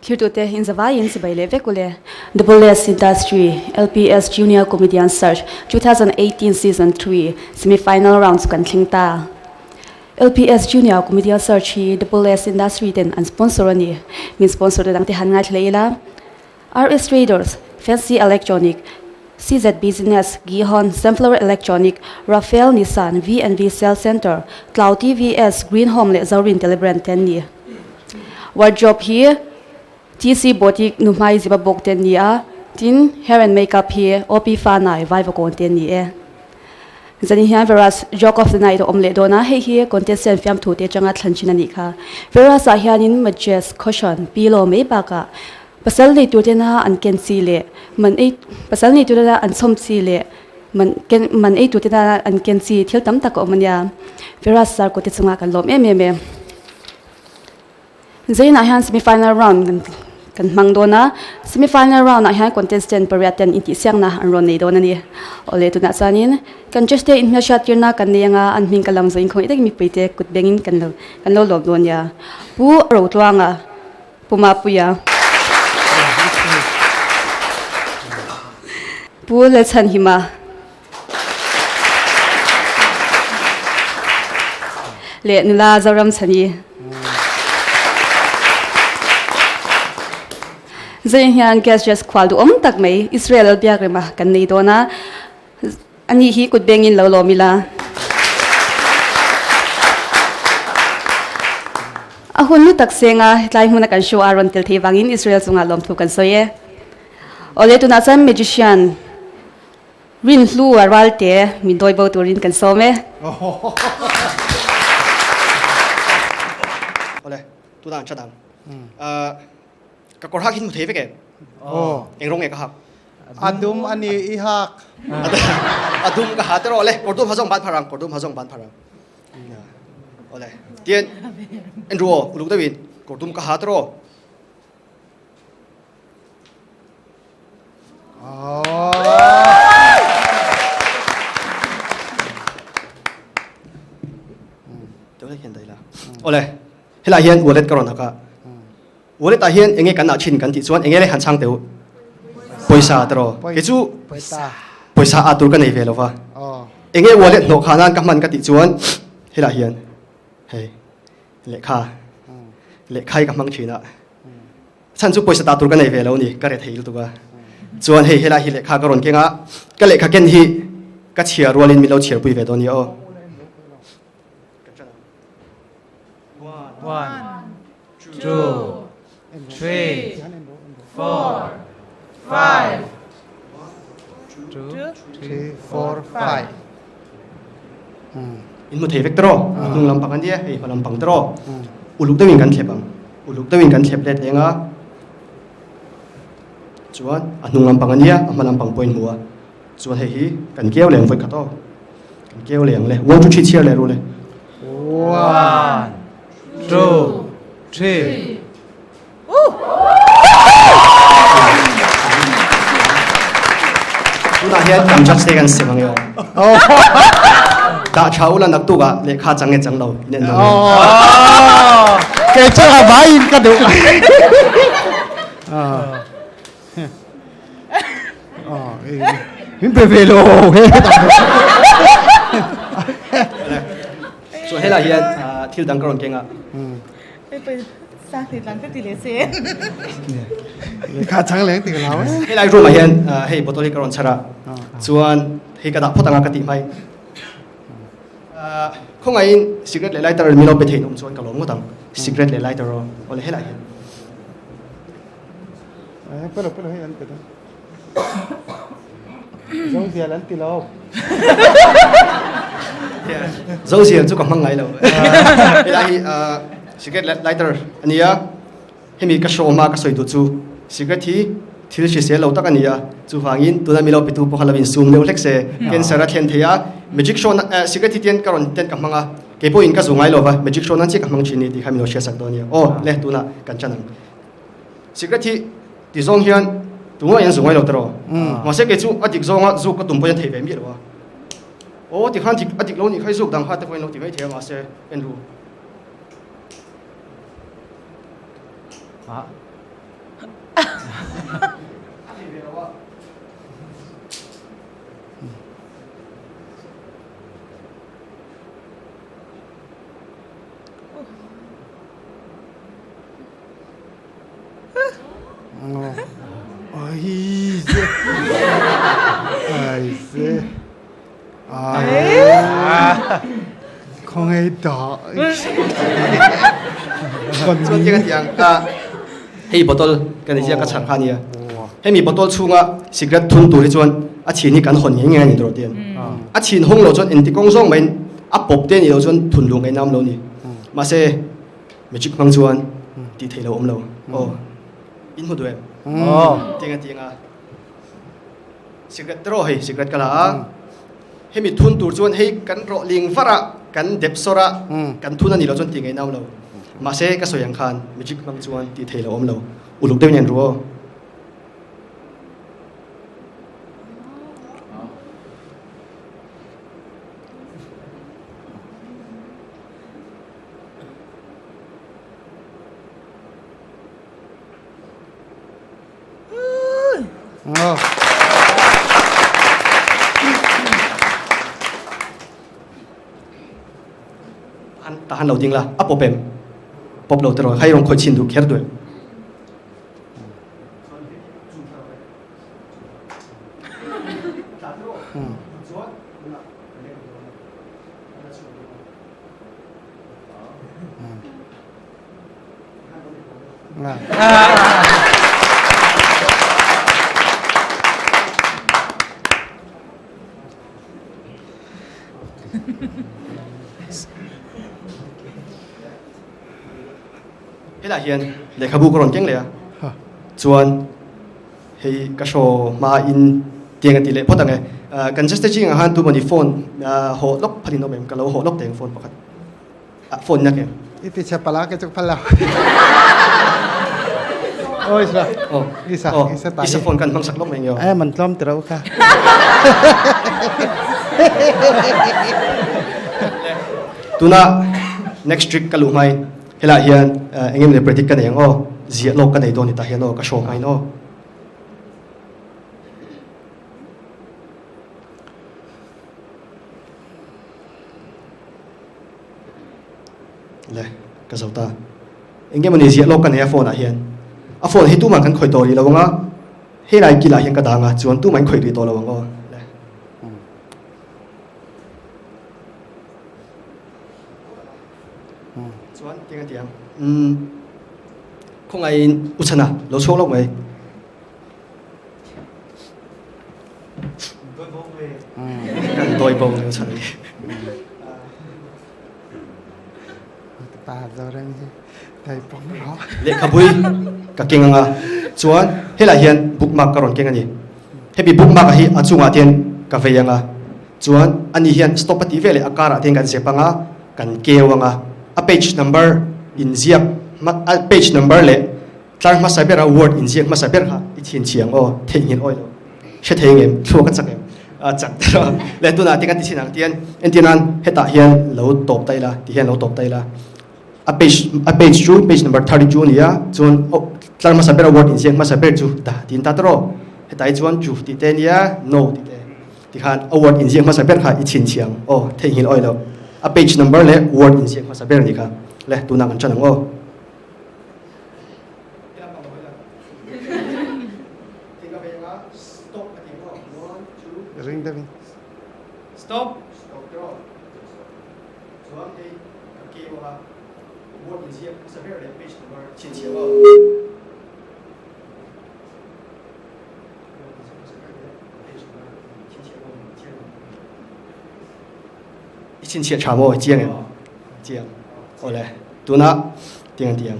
Thirtute in zavaiin chibai leh vek ule. Double S Industry LPS Junior Comedian Search 2018 Season 3 Semi-Final Round chu kan thleng ta. LPS Junior Comedian Search hi Double S Industry ten an sponsor a ni. Min sponsor te dangte han ngaithla ila. RS Traders, Fancy Electronic, CZ Business, Gihon, Sunflower Electronic, Rafael Nissan, V&V Sales Centre, Tlau TVS, Green Home leh Zorin Telebrand te an ni. Wardrobe hi TC Boutique Nuhmai Ziba bawk te an ni a, tin Hair and Makeup hi OP Fanai Vaivakawn te an ni e. Zanin hian Veras Joke of the Night a awm leh dawn a, hei hi contestant fiamthu te atanga thlan thin a nih kha. Veras ah hianin Majes, Caution, Pillow mai bakah pasal nei tur tena an ken chi leh man ei pasal nei tur tena an chhawm chi leh man ken man ei tur tena an ken chi thil tam tak a awm a nia. Veras sar kawt te chungah kan lawm em em e. Zainah hian semi final round kan kan hmang dawn a, semi final round ah hian contestant pariat ten intihsiakna an rawn nei dawn a ni. Awle tunah chuanin kan judge te inhmelhriat tirna kan nei anga an hming ka lam zawh inkhawih daih mipui te kut bengin kan lo kan lo lawm dawn nia. Pu Rotluanga, Pu Mapuia, Pu Lalchhanhima, Leh nula Zoram Chhani. Zai hian guest dress khual duhawm tak mai Israel al biak rema kan nei dawn a. Ani hi kut bengin lo lawm ila. A hun lu tak senga tlai hmuna kan show a rawn tel thei vangin Israel chungah lawmthu kan sawi e. Awle tunah chuan magician Rinhlu a ralte min dawi bo turin kan sawm e. Awle, tunah an chat ang. Ka kawr hak hi hmu thei vek em? Eng rawng nge ka hak? A dum a ni i hak. A dum ka ha tiraw le, kawr dum ha zawng ban phar ang, kawr dum ha zawng ban phar ang. Awle, tian en ru aw, uluk deuhin kawr dum ka ha tiraw. Awle, helai hian wallet ka rawn hak a. Wallet ah hian enge kan ah thin kan tih chuan enge le han chhang teh u. Pawisa tiraw. Kei chu pawisa ah tur ka nei ve lo va. Enge wallet hnawh khah nan ka hman ka tih chuan helai hian hei lehkha lehkha hi ka hmang thin a. Chhan chu pawisa ta tur ka nei ve lo ni, ka re thei lutuk a. Chuan hei helai hi lehkha ka rawn keng a, ka lehkha ken hi ka chhiar rualin min lo chhiarpui ve dawn nia aw. One, two, three, four, five. Two, three, four, five. In hmu thei vek tiraw? Hnung lampang a nia, hei hma lampang tiraw? Uluk deuhin kan thlep ang. Uluk deuhin kan thlep let leng a. Chuan a hnung lampang a nia, a hma lampang pawh in hmu a. Chuan hei hi kan keu leng vawi khat aw. Kan keu leng le. One, two, three chhiar leh ru le. One, two, three. Tunah hian kan judge te kan sem ang e aw. Dah tha ula naktuk ah lehkha chang nge chang lo in en dawn e. Kei chu a vaiin ka duh. Min pe ve lo. Chuan helai hian thil dang ka rawn keng a. Lehkha chang leng ti ka lau e. Helai room ah hian hei bottle hi ka rawn chhar a, chuan hei ka dah phawt anga ka tih hmai. Khawngaihin cigarette leh lighter min lo pe thei nawm chuan ka lawm ngawt ang. Cigarette leh lighter aw. Awle helai hian. Pelo pelo hei an pe dawn. Zozial an ti lo. Zozial chu ka hmang ngai lo. Helai hi cigarette lighter a nia. Hemi ka show hma ka sawi duh chu cigarette hi thil hrisel lo tak a nia. Chuvangin tuna mi lo petu pawh kha lo insum deuh hlek se. Cancer a thlen thei a. Magic show na cigarette hi tian ka rawn ten ka hmang a. Kei pawhin ka zu ngai lo va magic show nan chiah ka hmang thin ni tih kha min lo hriatsak dawn a nia. Aw le tunah kan chan ang. Cigarette hi ti zawng hian tunga hian zu ngai lo tiraw. Mahse kei chu a dik zawnga zuk ka tum pawhin a thei ve miah lo a. Aw ti khan a dik lo nih kha i zuk dang kha te pawhin lo ti mai thei a mahse en ru. Chuan tiang a ti ang a, hei bottle ka ni ziak ka chhar kha a nia. Hemi bottle chhunga cigarette thun tur hi chuan a chhin hi kan hawn ngei ngei a ni tawh tian. A chhin hawng loh chuan engti kawng zawng maiin a pawp te nih loh chuan thun luh ngaih nam lo ni. Mahse magic hmang chuan tih theih loh awm lo. Aw in hmu duh em? Tiang a ti ang a. Cigarette te rawh hei cigarette ka la a. Hemi thun tur chuan hei kan rawh ling var a, kan dep sawr a, kan thun a nih loh chuan tih ngaih nam lo. Mahse ka sawi ang khan magic hmang chuan tih theih loh awm lo. Uluk deuhin an ru aw. Ta han lo ding la, a pawp em? Pawp lo te rawh, hei rawn khawih chhin duh kher duh em? Helai hian lehkhabu ka rawn keng leh a, chuan hei ka hraw hma in tiang a ti leh phawt ang e. Kan just ching ang khan tumawni phone hawh lawk phalin awm em? Ka lo hawh lawk teh ang phone pakhat. Phone na kem. I ti che pala ke chuk phal lo. Oi sa. Oh. Isa, oh. isa ta. Isa phone kan hmang sak lok mai yo. Eh man tlom tro kha. Tuna next trick ka lu mai. Hela hian engem le predict ka nei ang aw. Zia lok ka nei dawn ni ta hian aw ka show mai no. Le, ka zo ta. Eng emawni ziah lawk ka nei a phone ah hian. A phone hi tumah kan khawih tawh rih lo ang a, helai kilah hian ka dang a, chuan tumah in khawih rih tawh lo ang aw. Le. Chuan tiang a ti ang. Umm, khawngaihin u chhana lo chhuak lawk mai. Kan dawi bo lio chan ni. Ta zo reng hi thei pong ro. Lehkhabui ka keng anga chuan helai hian bookmark ka rawn keng ani. Hemi bookmark hi a chungah te hian ka vei anga chuan ani hian stop a tih veleh a karah te hian kan zep anga kan keu anga a page number inziak a page number leh Tlar hmasa bera word inziak hmasa ber kha i chhinchhiang aw, theihnghilh awi lo. Hre thei ngem, thluak a chak em? A chak der a. Le tunah ti kan ti chhin ang tian entir nan hetah hian lo tawp ta ila, ti hian lo tawp ta ila. A page a page chu page number 32 a ni a, chuan aw tlar hmasa bera word inziak hmasa ber chu da tiin ta tawrh aw. Hetah hi chuan chu tih te nia, no tih te. Tikhan a word inziak hmasa ber kha i chhinchhiang aw, theihnghilh awi lo. A page number leh word inziak hmasa ber a ni kha. Le tunah kan ṭan ang aw. Ring deuhin. Stop. Stop tiraw. Chuan hei ka ke bawk a. Word inziak hmasa ber leh page number chhinchhiah aw. Word inziak hmasa ber leh page number chhinchhiah aw chiang em? I chhinchhiah tha maw? Chiang em? Chiang. Awle. Tuna tiang an ti ang.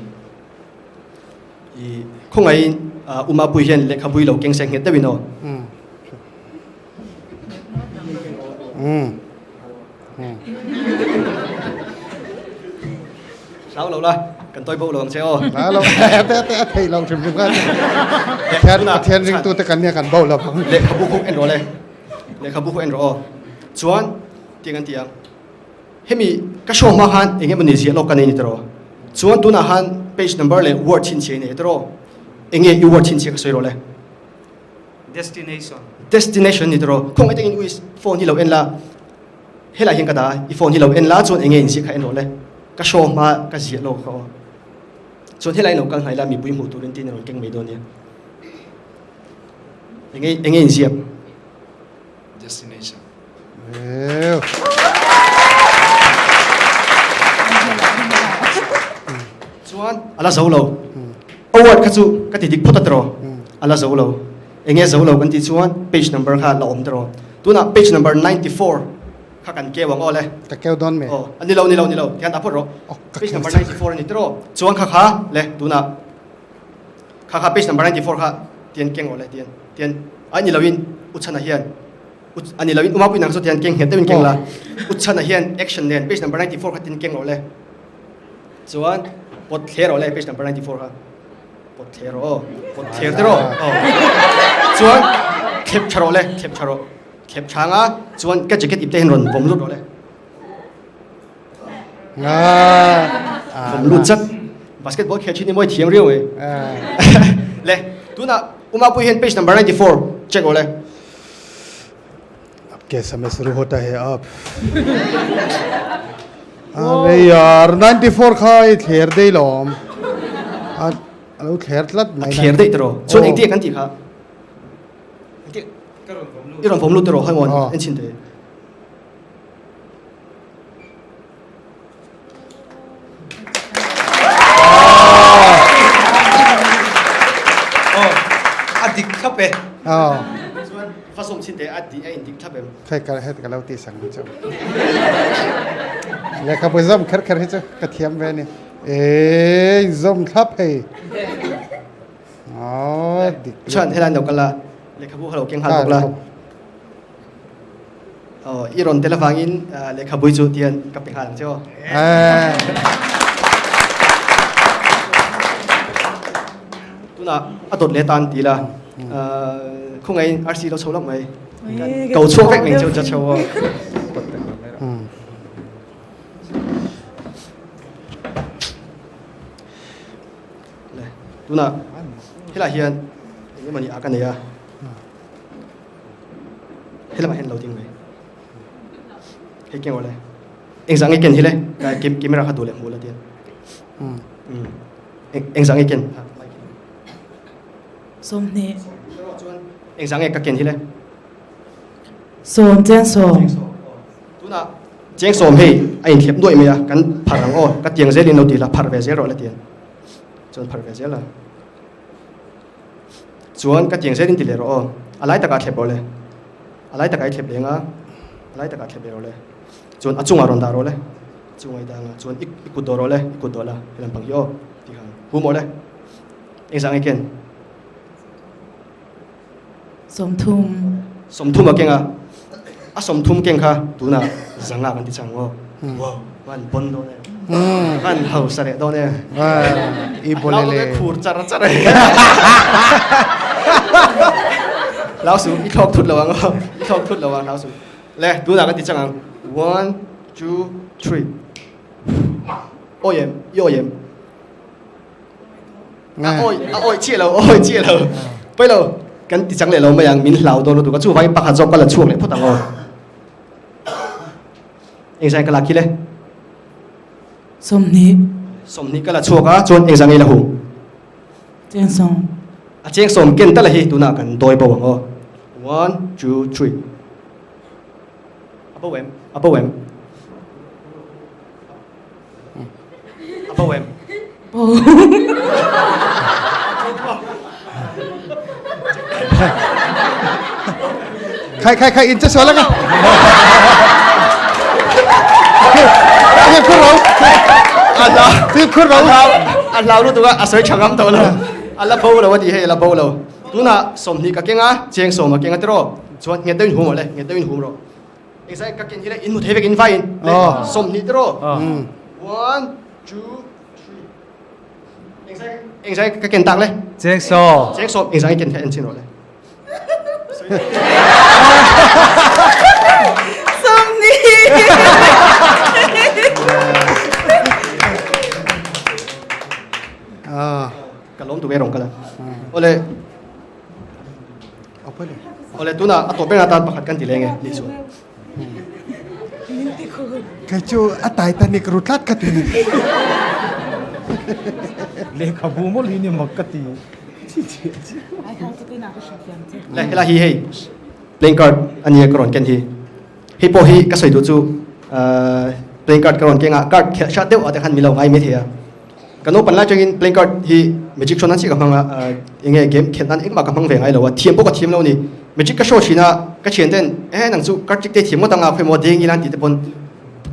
I khawngaiin Umapui hian lehkhabui lo keng se nghet deuhin aw. Hlau lo la, kan tawi bo lo ang che aw. Hlau lo, te te a thei lo hrim hrim kha. Pathian Pathian ringtu te kan nia kan bo lo ang. Lehkhabu khu en rawh le. Lehkhabu khu en rawh aw. Chuan tiang an ti ang. Hemi ka show hma khan eng emawni ziah lawk ka nei ni tiraw? Chuan tunah khan page number leh word chhinchhiah i nei tiraw? Enge i word chhinchhiah ka sawi rawh le. Destination. Destination ni tiraw. Khawngaih takin u i phone hi lo en la. Helai hian ka dah a, i phone hi lo en la chuan enge inziah kha en rawh le. Ka show hma ka ziah lo kha aw. Chuan helai in lo kal hnai la mipui hmuh turin tiin a rawn keng mai dawn nia. Enge enge inziak? Destination. Chuan a la zo lo. Award kha chu ka ti dik phawt a tiraw? A la zo lo. Enge zo lo kan tih chuan page number kha la awm tiraw? Tunah page number 94 kha kan keu ang aw le. Ka keu dawn me. Aw, a ni lo, ni lo, ni lo. Tihian dah phawt rawh. Page number 94 a ni tiraw? Chuan kha kha le tunah kha kha page number 94 kha tian keng rawh le tian tian a ni loin Uchhana hian a ni loin Umapui nang chu tian keng nghet deuhin keng la. Uchhana hian action nen page number 94 kha tin keng rawh le. Chuan pawt thler rawh le page number 94 kha. Pawt thler rawh aw. Pawt thler te rawh. Aw. Chuan thlep tha rawh le, thlep tha rawh. Thlep tha anga chuan ka jacket ip te hian rawn vawm lut rawh le. Vawm lut chat. Basketball khel thin hi mawi thiam riau e. Le, tunah Umapui hian page number 94 check rawh le. Ab ke समय शुरू होता है अब अरे यार 94 kha i thler dei lawm a lo thler tlat mai thler dei tiro chuan engti kan ti kha i rawn vawm lut tiro hai mon en chin te A dik thlap e. Chuan va sawm chin te a di a in dik thlap em. Khei ka het ka lo ti sang chu. Lehkhabu zam kher kher hi chu ka thiam ve ni. E zam thlap hei. Oh dik. Chuan helai lo kal la lehkhabu kha lo keng hal bawk la. Aw, i rawn tel avangin lehkhabui chu tian ka pe nghal ang che aw. Tunah a dawt leh tan ti la. Khawngaihin RC lo chho lawk mai. Ko chhuak vek mai cheu cha chho aw. Le, tunah helai hian engemaw ni a ka nei a. Helamah hian lo ding mai. Hei keng awle. Engzah nge ken hi le? Camera kha duh leh hmuh la tian. Engzah nge ken? Sawmhnih. Chuan engzah nge ka ken hi le? Sawm cheng sawm. Tunah cheng sawm hei a inthlep nuaih mai a, kan phar ang aw, ka tiang zelin lo ti la, phar ve zel rawh la tian. Chuan phar ve zel a. Chuan ka tiang zelin ti leh rawh aw. A lai takah thlep rawh le. A lai takah i thlep leng a, a lai takah thlep leh rawh le. Chuan a chungah rawn dah rawh le. A chungah i dah ang a, chuan i i kut dawh rawh le, i kut dawh la, he lampang hi aw ti khan hum rawh le. Engzah nge ken? Sawmthum. Sawmthum a keng a, a sawmthum keng kha tunah zanga kan ti chang aw. Wow, van bon dawn e. Van hausa leh dawn e. I bole le. Khur char char e. Lau su, i thlawk thut lo ang aw. I thlawk thut lo ang lau su. Le, tunah kan ti chang ang. One, two, three. Awi em, i awi em. A awi a awi chiah lo awi chiah lo pawi lo kan ti chang leh lo mai ang min hlau dawn lutuk a chuvangin pakhat zawk ka la chhuak leh phawt ang aw engzah ka la khi le Sawmhnih. Sawmhnih ka la chhuak a chuan engzah nge la hu Cheng sawm. A cheng sawm ken tal a hi tunah kan dawi bo ang aw one two three a bo em a bo em A bo em? Bo. Khai khai khai in che sual anga. Hi khur ro. Ala Hi khur ro. A hlau lu tuka a soi thangam to lo. Ala bo lo ani hei ala bo lo. Tuna 20 ka kenga cheng sawm a kenga tiro. Chuan nget deuhin hum le nget deuhin hum ro. Engzai ka ken hi le in hmu thei vek in vai in. Le 20 tiraw. One, two, three. Engzai engzai ka ken tak le. Cheng sawm. Cheng sawm engzai ken kha en chin rawh le. 20. Ah. Ka lawm tuk e rawn kal a. Awle. Awle tuna a tawp ber atan pakhat kan ti leng e nih chuan. Kei chu a Titanic ru tlat ka ti ni. Lehkhabu mawlh hi ni mak ka ti. Le helai hi hei playing card a nia ka rawn ken hi. Hei pawh hi ka sawi duh chu playing card ka rawn keng a, card khelh hrat deuh ah te khan min lo ngai mai thei a. Ka naupan lai atangin playing card hi magic show nan chiah ka hmang a, enge game khelh nan engmah ka hmang ve ngai lo a, thiam pawh ka thiam lo a ni. Magic ka show thin a, ka thian ten eh nang chu card trick te thiam ngawt anga khawimaw deng ila an tih te pawn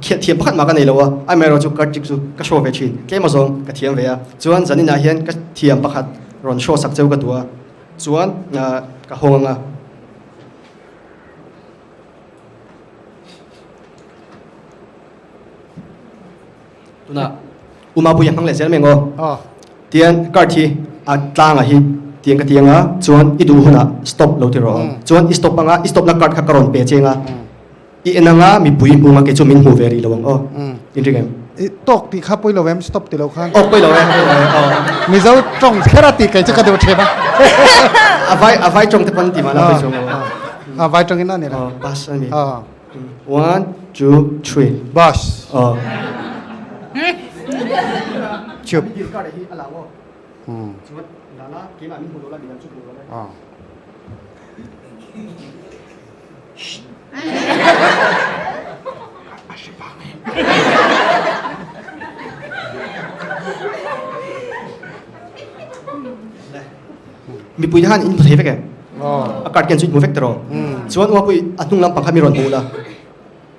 khelh thiam pakhat mah ka nei lo a, amaherawh chu card trick chu ka show ve thin, tlem azawng ka thiam ve a. Chuan zaninah hian ka thiam pakhat rawn show sak cheu ka duh a, chuan ka hawng anga. Tuna Umapuia hmang leh zel mai ngaw. Tian card hi a tlanga hi tiang ka tiang a chuan i duh hunah stop lo ti rawh. Chuan i stop anga i stop na card kha ka rawn pe cheng a. I en anga mipui hmung a kei chu min hmu ve rih lo ang aw. In ring em? I tawk tih kha pawi lo em stop ti lo khan. Aw pawi lo e, pawi lo e aw. Mizo tawng kher a tih kei chu ka deuh thin a. A vai a vai tawng te pawn ti mahla pawi chuang lo. A vai tawng in a ni lo. Aw bus a ni. One, two, three. Bus. Aw. Chup. Aw. Mipui te khan in hmu thei vek e. A card ken chu in hmu vek tiraw. Chuan uapui a hnung lampang kha mi rawn hmu la.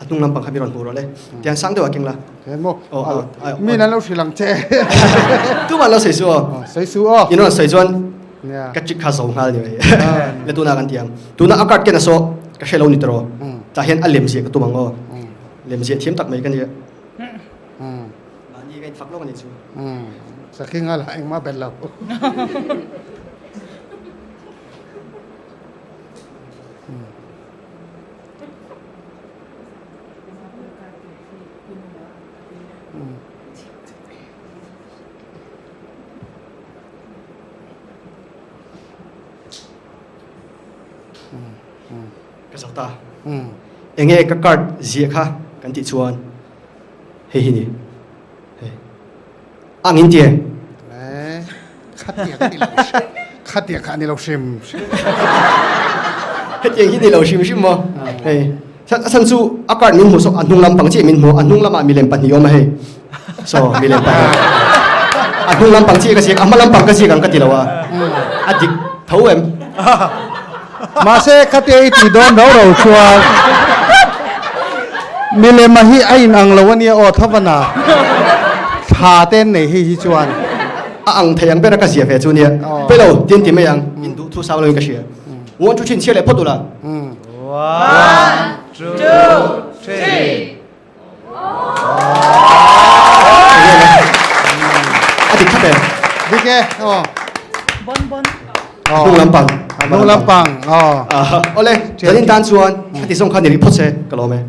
A hnung lampang kha mi rawn hmu rawh le. Tiang sang deuh ah keng la. Khen maw? Mi nan lo hrilh ang che. Tumah lo sawi su aw. Sawi su aw. In rawn sawi chuan ka trick kha zo nghal ni mai. Le tuna kan ti ang. Tuna a card ken a saw ka hre lo ni tiraw. Tah hian a lem ziah ka tum ang aw. Lem ziah thiam tak mai ka nia. Mahni ka infak lawk a nih chu. Sakhi nghal ah engmah belh lo. Ka zo ta. Enge ka card ziah kha kan tih chuan hei hi ni. Hei. Ang in tie. Khatiang ni lo. Khatiang kha ni lo hrim. Hetiang hi ni lo hrim hrim maw. Hei. A chan chu a card min hmu so a hnung lampang chiah min hmu a hnung lamah milem pahnih awm a hei. So milem pahnih. A hnung lampang chiah ka ziak a hma lampang ka ziak ang ka ti lo a. A dik tho em. Mahse khatia i tih dawn rau rau chuan milem a hi a in ang lo a nia aw thavana thla te an nei hei hi chuan. A ang thei ang ber a ka zia ve chu nia. Pe lo tin ti mai ang in duh thu sau lo in ka hria. One two three chhiar leh phawt ula. One two three. A dik khat e. Dik e aw. Bon bon. Hnung lampang. Hnung lampang aw. Awle, zanin tan chuan khati zawng kha ni rih phawt se ka lawm e.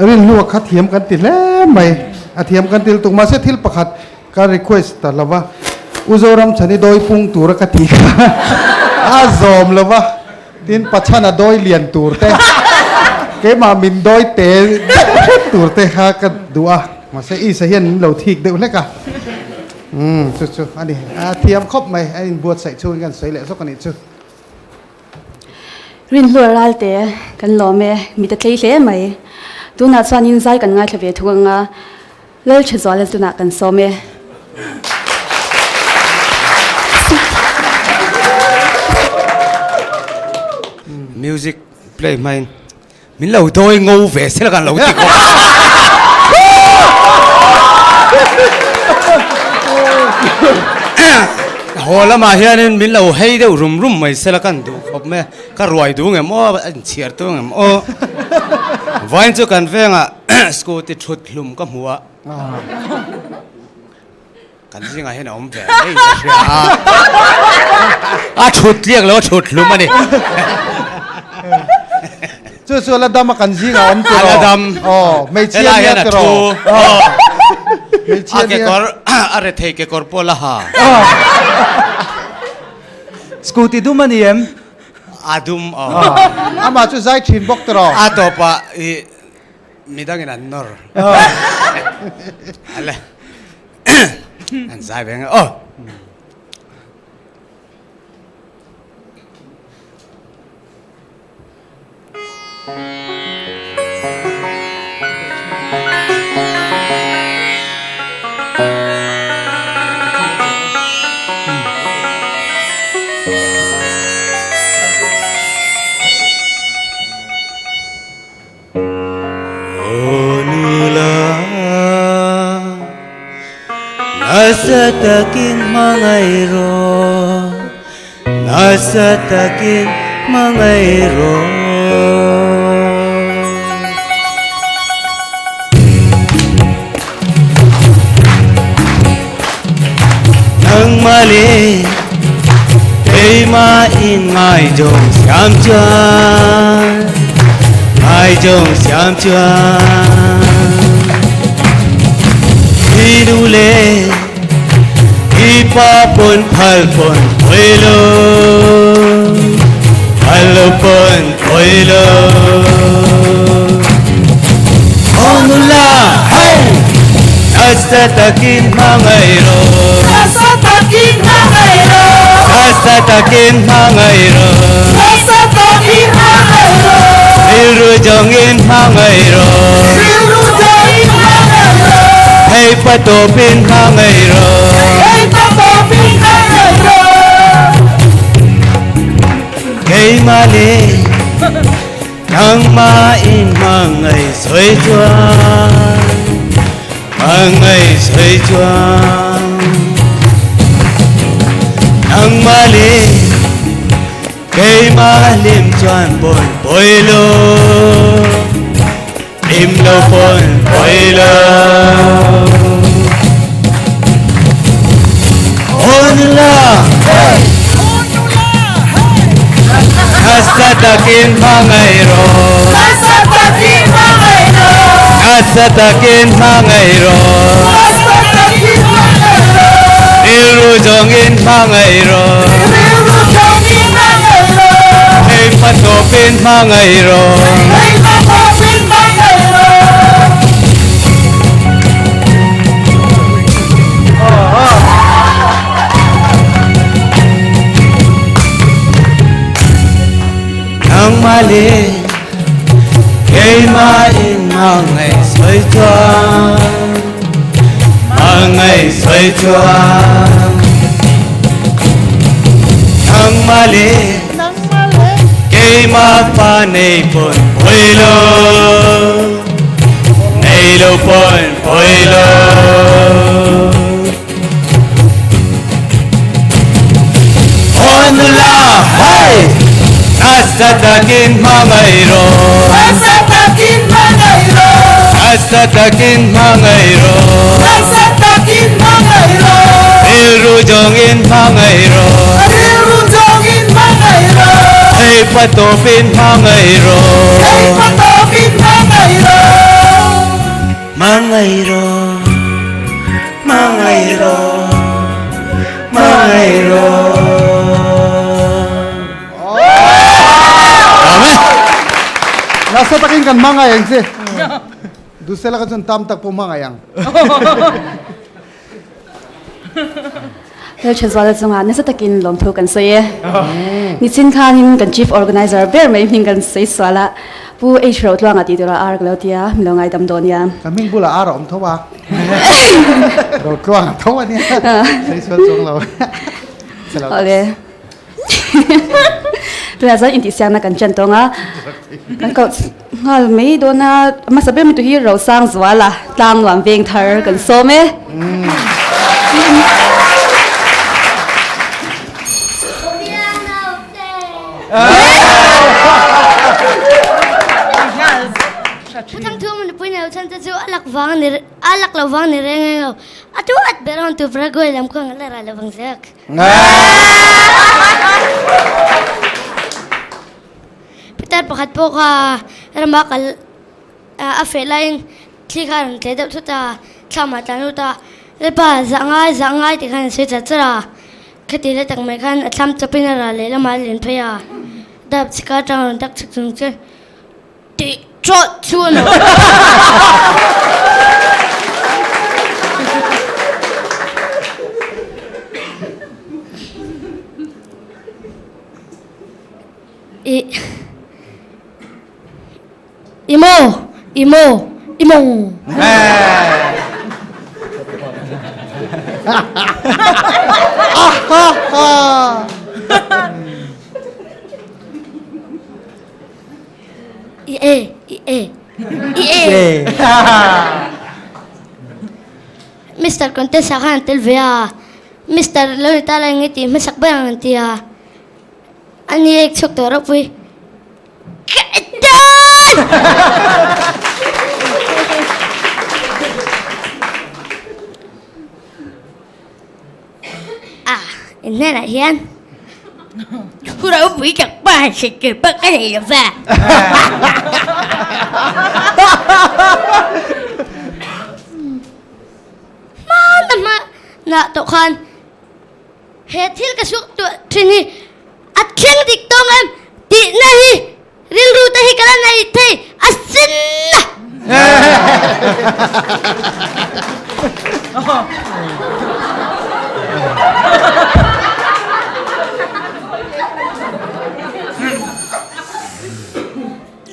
Rinhlua kha thiam kan ti hle mai. A thiam kan ti lutuk. Mahse thil pakhat Ka request ta lo va, U Zoramchhani dawi pung tura ka ti kha a zawm lo va, tin Pachhana dawi lian tur te, keimah min dawi te deuh hret tur te kha ka duh a, mahse Isa hian min lo thik deuh hlek a, umm chu chu a ni, a thiam khawp mai, a inbuatsaih chhungin kan sawi leh zawk a nih chu. Rinhlua Ralte kan lawm e, mit a tlei hle mai. Tunah chuanin zai kan ngaithla ve thung ang a, Lalthazuala tunah kan sawm e. Music play hmain min lo dawi ngo ve sela kan lo ti khawp. Haw lamah hianin min lo hei deuh rum rum mai sela kan duh khawp mai a, ka ruai duh ngem aw, a inchhiar tu ngem aw. Vawiin chu kan vengah scooty thut hlum ka hmu a, kan zingah hian a awm ve ngei ka hria a, a thut tliak lo a thut hlum a ni. Chu chu la dam a kan zingah a awm tiraw? A la dam. Aw, hmeichhia nia tiraw? Helai hian a thu. Hmeichhia A kekawr a rethei kekawr pawh la ha. Scooty dum a ni em? A dum aw. Amah chu zai thin bawk tawh. A tawpah i midangin an nawr. Ale. An zai ve nge aw. Nasa takin hmangaih rawh Nasa takin hmangaih rawh. Nangmah leh keimah in ngaizawng siam chuan Ngaizawng siam chuan I nu leh I pa pawn phal pawn pawi lo Phal lo pawn pawi lo Aw nula hey Nasa takin hmangaih rawh Nasa takin hmangaih rawh Nasa takin hmangaih rawh Nasa takin hmangaih rawh Rilru zawngin hmangaih rawh Rilru zawngin hmangaih rawh Hei pa tawpin hmangaih rawh Hei pa tawpin hmangaih rawh Keimah leh nangmah in hmangaih sawi chuan Hmangaih sawi chuan Nangmah leh Keimah hlim chuan pawn pawi lo Hlim lo pawn pawi lo Aw nula Nasa takin hmangaih rawh Nasa takin hmangaih rawh Nasa takin hmangaih rawh Nasa takin hmangaih rawh Rilru zawngin hmangaih rawh Rilru zawngin hmangaih rawh Hei patawpin hmangaih rawh Hei patawpin hmangaih rawh Nangmah leh keimah in hmangaih sawi chuan Hmangaih sawi chuan Nangmah leh keimah fa nei pawn pawi lo Nei lo pawn pawi lo Aw nula hey! Nasa takin hmangaih rawh Nasa takin hmangaih rawh Nasa takin hmangaih rawh Nasa takin hmangaih rawh Rilru zawngin hmangaih rawh Rilru zawngin hmangaih rawh Hei patawpin hmangaih rawh Hei patawpin hmangaih rawh Hmangaih rawh Hmangaih rawh Hmangaih rawh Amen. Nasa takin kan hmangaih ang che. Dusela ka chuan tam tak pawh hmangaih ang. Hel Thazuala chungah nasa takin lawmthu kan sawi e. Nichin khanin kan Chief Organizer ber mai hming kan sawi sual a, Pu H Rotluanga tih tura ar ka lo ti a, min lo ngaidam dawn nia. Ka hming bulah ar a awm tho a, Rotluanga tho a nia, sawi sual chuang lo. Awle. Tunah chuan intihsiakna kan ṭan tawng a, kan koh nghal mai dawn a, hmasa ber mai tu hi Rosang Zuala tlang nuam veng thar kan sawm e. Thangthum nupui nei chhan te chu a lak vang a ni a lak lo vang a ni reng reng lo a tu at ber ang tu Paraguay lam khuang a la ral lo vang zek. Pitar pakhat pawh kha rama kal a feh laiin thli kha a rawn tle deuh thut a. Thlamah tlan lut a, Lalpa, zah ngai, zah ngai tih khan a sawi char char a. Khati la tak mai khan a thlam chawpin a ral leh lamah a len phei a. Dap chika atang a rawn tak chhuk chung chuan tih trawh chu a lo. I I maw? I maw? I mawng? I e, i e, i e. Mister Contessa khan an tel ve a, Mister lo ni ta la eng nge tih hmasak ber ang an ti a, ani ek chhuak tawh ropui. Ka tan! Ah, in hnenah hian thu ropui tak pa han hrilh tur pawh ka nei lo va. Hmana hmanah tawh khan He thil ka suk tuah thin hi a thleng dik tawng em tihna hi rilru te hi ka la nei thei a sin na.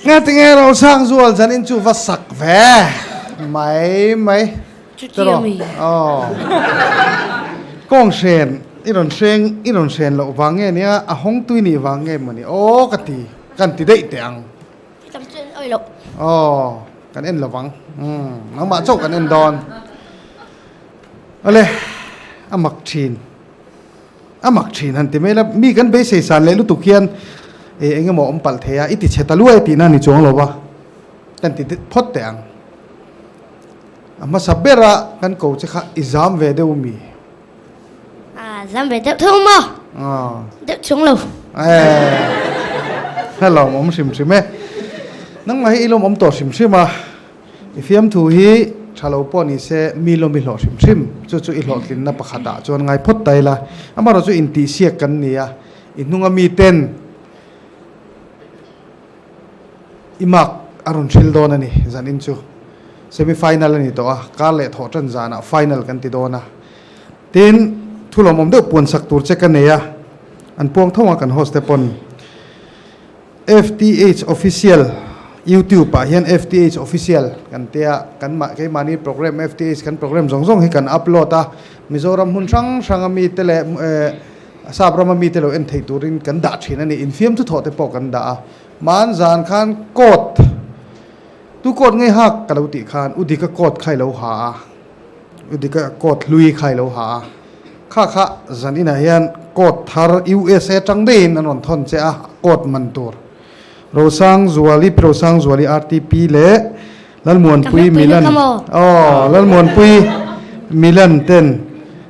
Ngatinge Rosangzual zanin chu va sak ve mai mai. Chuti a mi? Aw. Kawng hren, i rawn hreng, i rawn hren loh vang nge nia, a hawng tui nih vang nge mawni? Aw ka ti, kan ti daih teh ang. Tam chu en awi loh. Aw, kan en lovang. Umm, nangmah chauh kan en dawn. Awle, a mak thin. A mak thin han ti mai la, mi kan beisei san leh lutuk hian e eng emaw awm palh thei a, i ti chhe ta luai tihna a ni chuang lo va, kan ti phawt teh ang. A hmasa bera kan ko che kha i zam ve deuh mi? A zam ve deuh thung maw? Deuh chung lo. Eh, lawm awm hrim hrim e. Nangmah hi i lawm awm tawh hrim hrim a, i fiamthu hi tha lo pawh ni se mi lawm i hlawh hrim hrim. Chu chu i hlawhtlinna pakhatah chuan ngai phawt ta ila. Amaherawhchu intihsiak kan ni a, i hnunga miten I mark a rawn hril dawn a ni zanin chu. Semi final a ni tawh a, kar leh thawh tan zanah final kan ti dawn a. Tin, thu lawmawm deuh puan sak tur che ka nei a, an puang tho ang kan host te pawn. FTH Official YouTube ah hian FTH Official kan tia, kan mah keimahni program FTH kan program zawng zawng hi kan upload a, Mizoram hmun hrang hranga mite leh Sap rama mite lo en theih turin kan dah thin a ni. Infiam chu thawh te pawh kan dah a. Hman zan khan coat, tu coat ngei hak ka lo tih khan U Dika coat kha i lo ha a, U Dika coat hlui kha i lo ha a. Kha kha zan inah hian coat thar USA tang deihin an rawn thawn che a, coat man tur. Rosangzuali, Pi Rosangzuali RTP leh Lalmuanpui Milan, aw Lalmuanpui Milan ten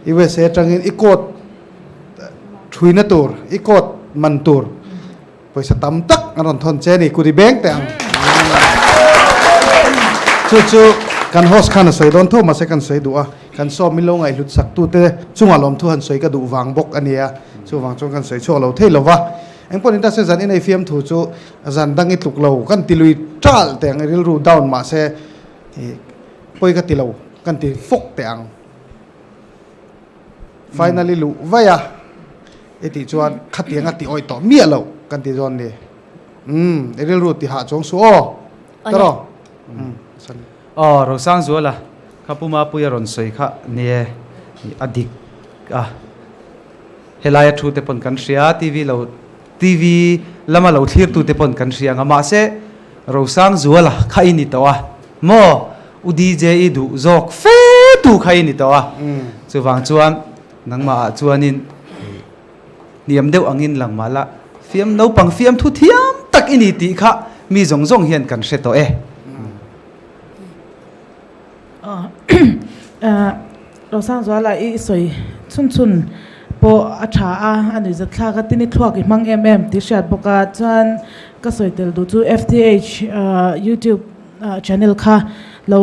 USA tangin i coat Thuina tur, i coat man tur pawisa tam tak an rawn thawn che a ni, kut i beng teh ang. Chu chu kan host khan a sawi dawn tho mahse kan sawi duh a, kan sawm min lo ngaihhlut sak tute chungah lawmthu han sawi ka duh vang bawk a nia, chuvang chuan kan sawi chhuak lo thei lo va. Engpawh ni ta se zan inei fiamthu chu zan dang i tluk lo, kan ti lui ṭalh teh ang, i rilru down mahse pawi ka ti lo, kan ti fawk teh ang. Finally luh vaih a i tih chuan khatiang a ti awih tawh miah loh kan ti zawn ni. Umm i rilru ti hah chuang suh aw. Ta rawh. Umm sorry. Aw Rosangzuala kha Pu Mapuia rawn sawi kha nie a dik a helaia thu te pawn kan hria TV lo TV lama lo thlir tu te pawn kan hria ang a mahse Rosangzuala kha i ni tawh a maw U DJ i duh zawk fe tu kha i ni tawh a, chuvang chuan nangmah ah chuanin hniam deuh angin lang mah la, fiam naupang fiamthu thiam tak i ni tih kha mi zawng zawng hian kan hre tawh e. Rosangzuala i sawi chhun chhun pawh a tha a, a nuihzat thlak a, tini thluak i hmang em em tih hriat bawk a, chuan ka sawi tel duh chu FTH YouTube. channel kha lo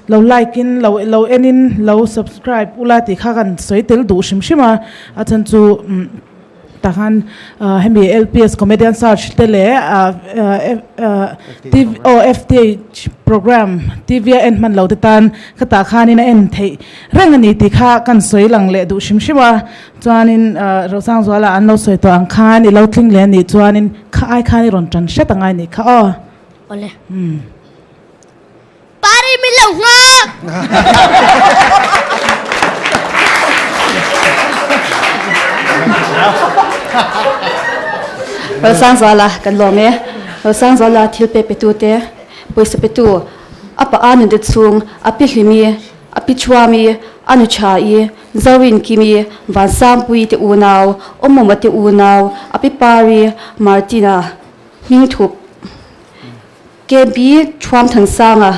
lo like in lo lo en in lo subscribe ula tih kha kan sawi tel duh hrim hrim a, a chhan chu tah khan hemi LPS comedian search te leh aw FTH program TV a en hman lo te tan khatah khanin a en theih reng a ni tih kha kan sawi lang leh duh hrim hrim a. Chuanin Rosangzuala an lo sawi tawh ang khan i lo tling leh a nih chuanin kha ai khan i rawn ṭan hret angai nih kha aw. Awle. Pari min lo nghak! Rosangzuala kan lawm e. Rosangzuala thil pe petu te, pawisa petu, a pa a nunte chhung, a pi hlimi, a pi thuami, a nu tha i, Zorin Kimi, Vansangpui te unau, Awmawma te unau, a pi Pari, Martina, Hmingthup, KB Thuamthansanga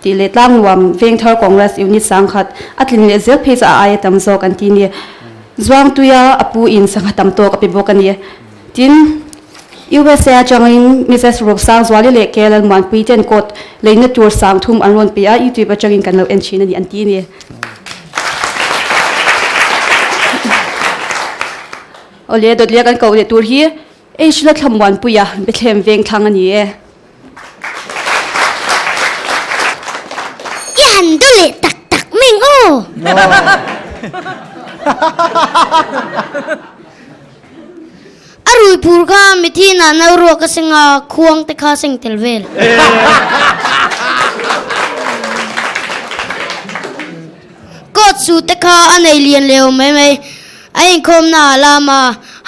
tih leh Tlangnuam Vengthar Congress Unit sangkhat a tlin leh zel phei chu a aia tam zawk an ti ni. Zuangtuia a pu in sangha tam tawk a pe bawk a ni. Tin, USA atangin Mrs Rupsangzuali leh KL Muanpui ten coat leina tur sangthum an rawn pe a, YouTube atangin kan lo en thin a ni an ti ni. Awle, dawtlia kan koh leh tur hi H la Thlamuanpuia Bethlehem veng thlang a ni e. I han do leh tak tak meng aw. A rui phur kha mithi nah no ruak a seng a, khuang te kha a seng tel vel. Coat suit te kha a nei lian leh awm mai mai. A inkhawmna ah lam a,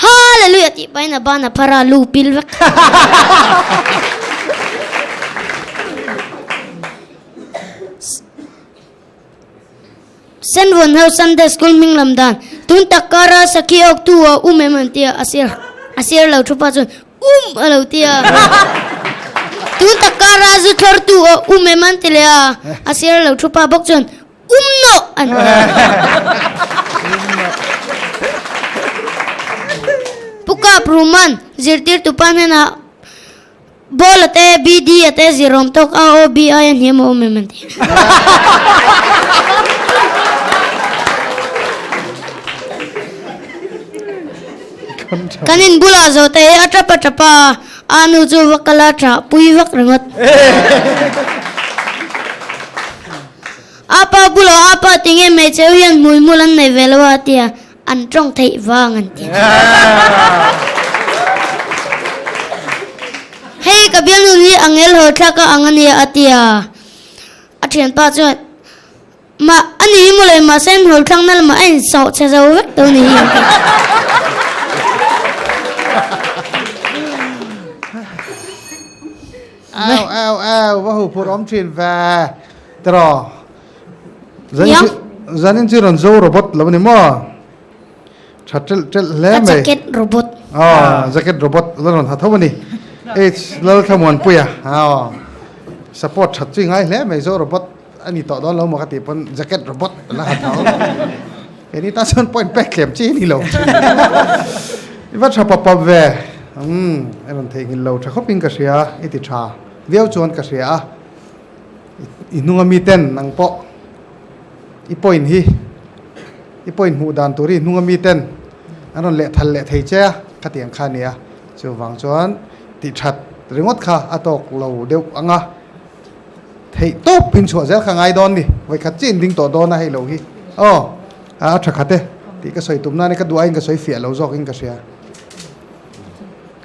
Hallelujah tih pahin a ban a phar a, lu pil vek. Senvawn ho Sunday School hming lam dan, Tun tak kara sakhi awk tu a um em an ti a, a sir a sir lo thu pa chuan um a lo ti a. Tun tak kara zu thlawr tu a um em an ti leh a, a sir lo thu pa bawk chuan um nawh an ti a. Pu Kap Ruman zirtirtu pa hnenah Ball a te, BD a te zir awm tawk a aw BI a hniam a awm em an ti. Kan in bulah zawh te hi a tap a tap a, a nu chu va kal a tah pui vak ringawt. A pa bulah a pa tinge hmeichhe ho hian hmuihmul an nei ve lo a a ti a, An tawng theih vang an ti. Hei ka bialnu hi a ngel haw thlak a ang ania a ti a. A thianpa chuan Ma a ni hi mawle mahse an hawl thlak na lamah a insawh chhe zo vek tho ni hi an ti. Au au au va hu phur awm thin ve tiraw. Zanin chu rawn zo robot lo ni maw? Tha telh telh hle mai. Jacket robot. Aw, jacket robot la rawn ha tho a ni. H Lalthlamuanpuia aw support that chu i ngai hle mai zo robot a ni tawh dawn lo maw ka tih pawn jacket robot la ha tho. Keini tan chuan point pek tlem chi a ni lo. I va tha pap pap ve. Umm, i rawn theihnghilh lo tha khawpin ka hria, i ti tha viau chuan ka hria a. I hnunga mi ten nang pawh i point hi i point hmuh dan tur hi i hnunga mi ten an rawn leh thal leh thei che a khatiang kha a ni a, chuvang chuan tih that ringawt kha a tawk lo deuh ang a, theih tawp in chhuah zel kha ngai dawn ni, vawikhat chiah in ding tawh dawn a hei lo hi aw a tha khat e tih ka sawi tum nan ka duh aiin ka sawi fiah lo zawk in ka hria.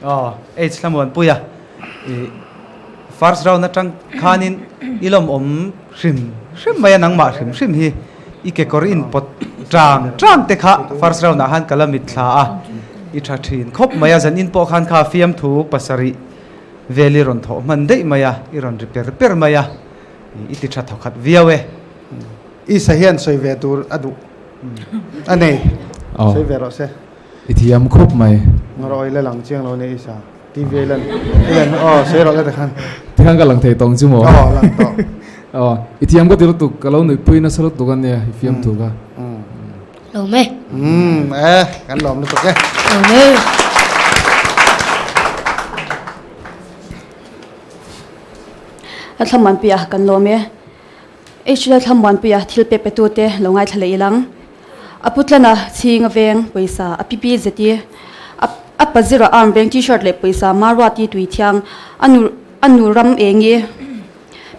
Aw H Thlamuanpuia i first round atang khanin i lawmawm hrim hrim mai a nangmah hrim hrim hi i kekawr in pawt tang tang te kha first round ah khan ka la mitthla a i tha thin khawp mai a zan in pawh khan kha fiamthu pasarih vel i rawn thawh hman daih mai a i rawn ri per per mai a i ti tha thawkhat viau e. Isa hian sawi ve tur a duh a nei sawi ve rawh se. I thiam khawp mai. Ngawr awi la lang chiang lo nia Isa. TV a lan i lan aw sawi rawh la tikhan. Tikhan ka lang thei tawng chu maw? Aw lang tawh. Aw i thiam ka ti lutuk ka lo nuihpui nasa lutuk a nia i fiam thuk a. Lawm e. Umm e kan lawm lutuk e. Lawm e. Lalthlamuanpuia kan lawm e. H Lalthlamuanpuia thil pek petute lo ngaithla leh ilang. A pu tlana chhing a veng pawisa a pi pi zeti a a pa zira arm veng t-shirt leh pawisa Maruati tui thiang a nu a nu ram engi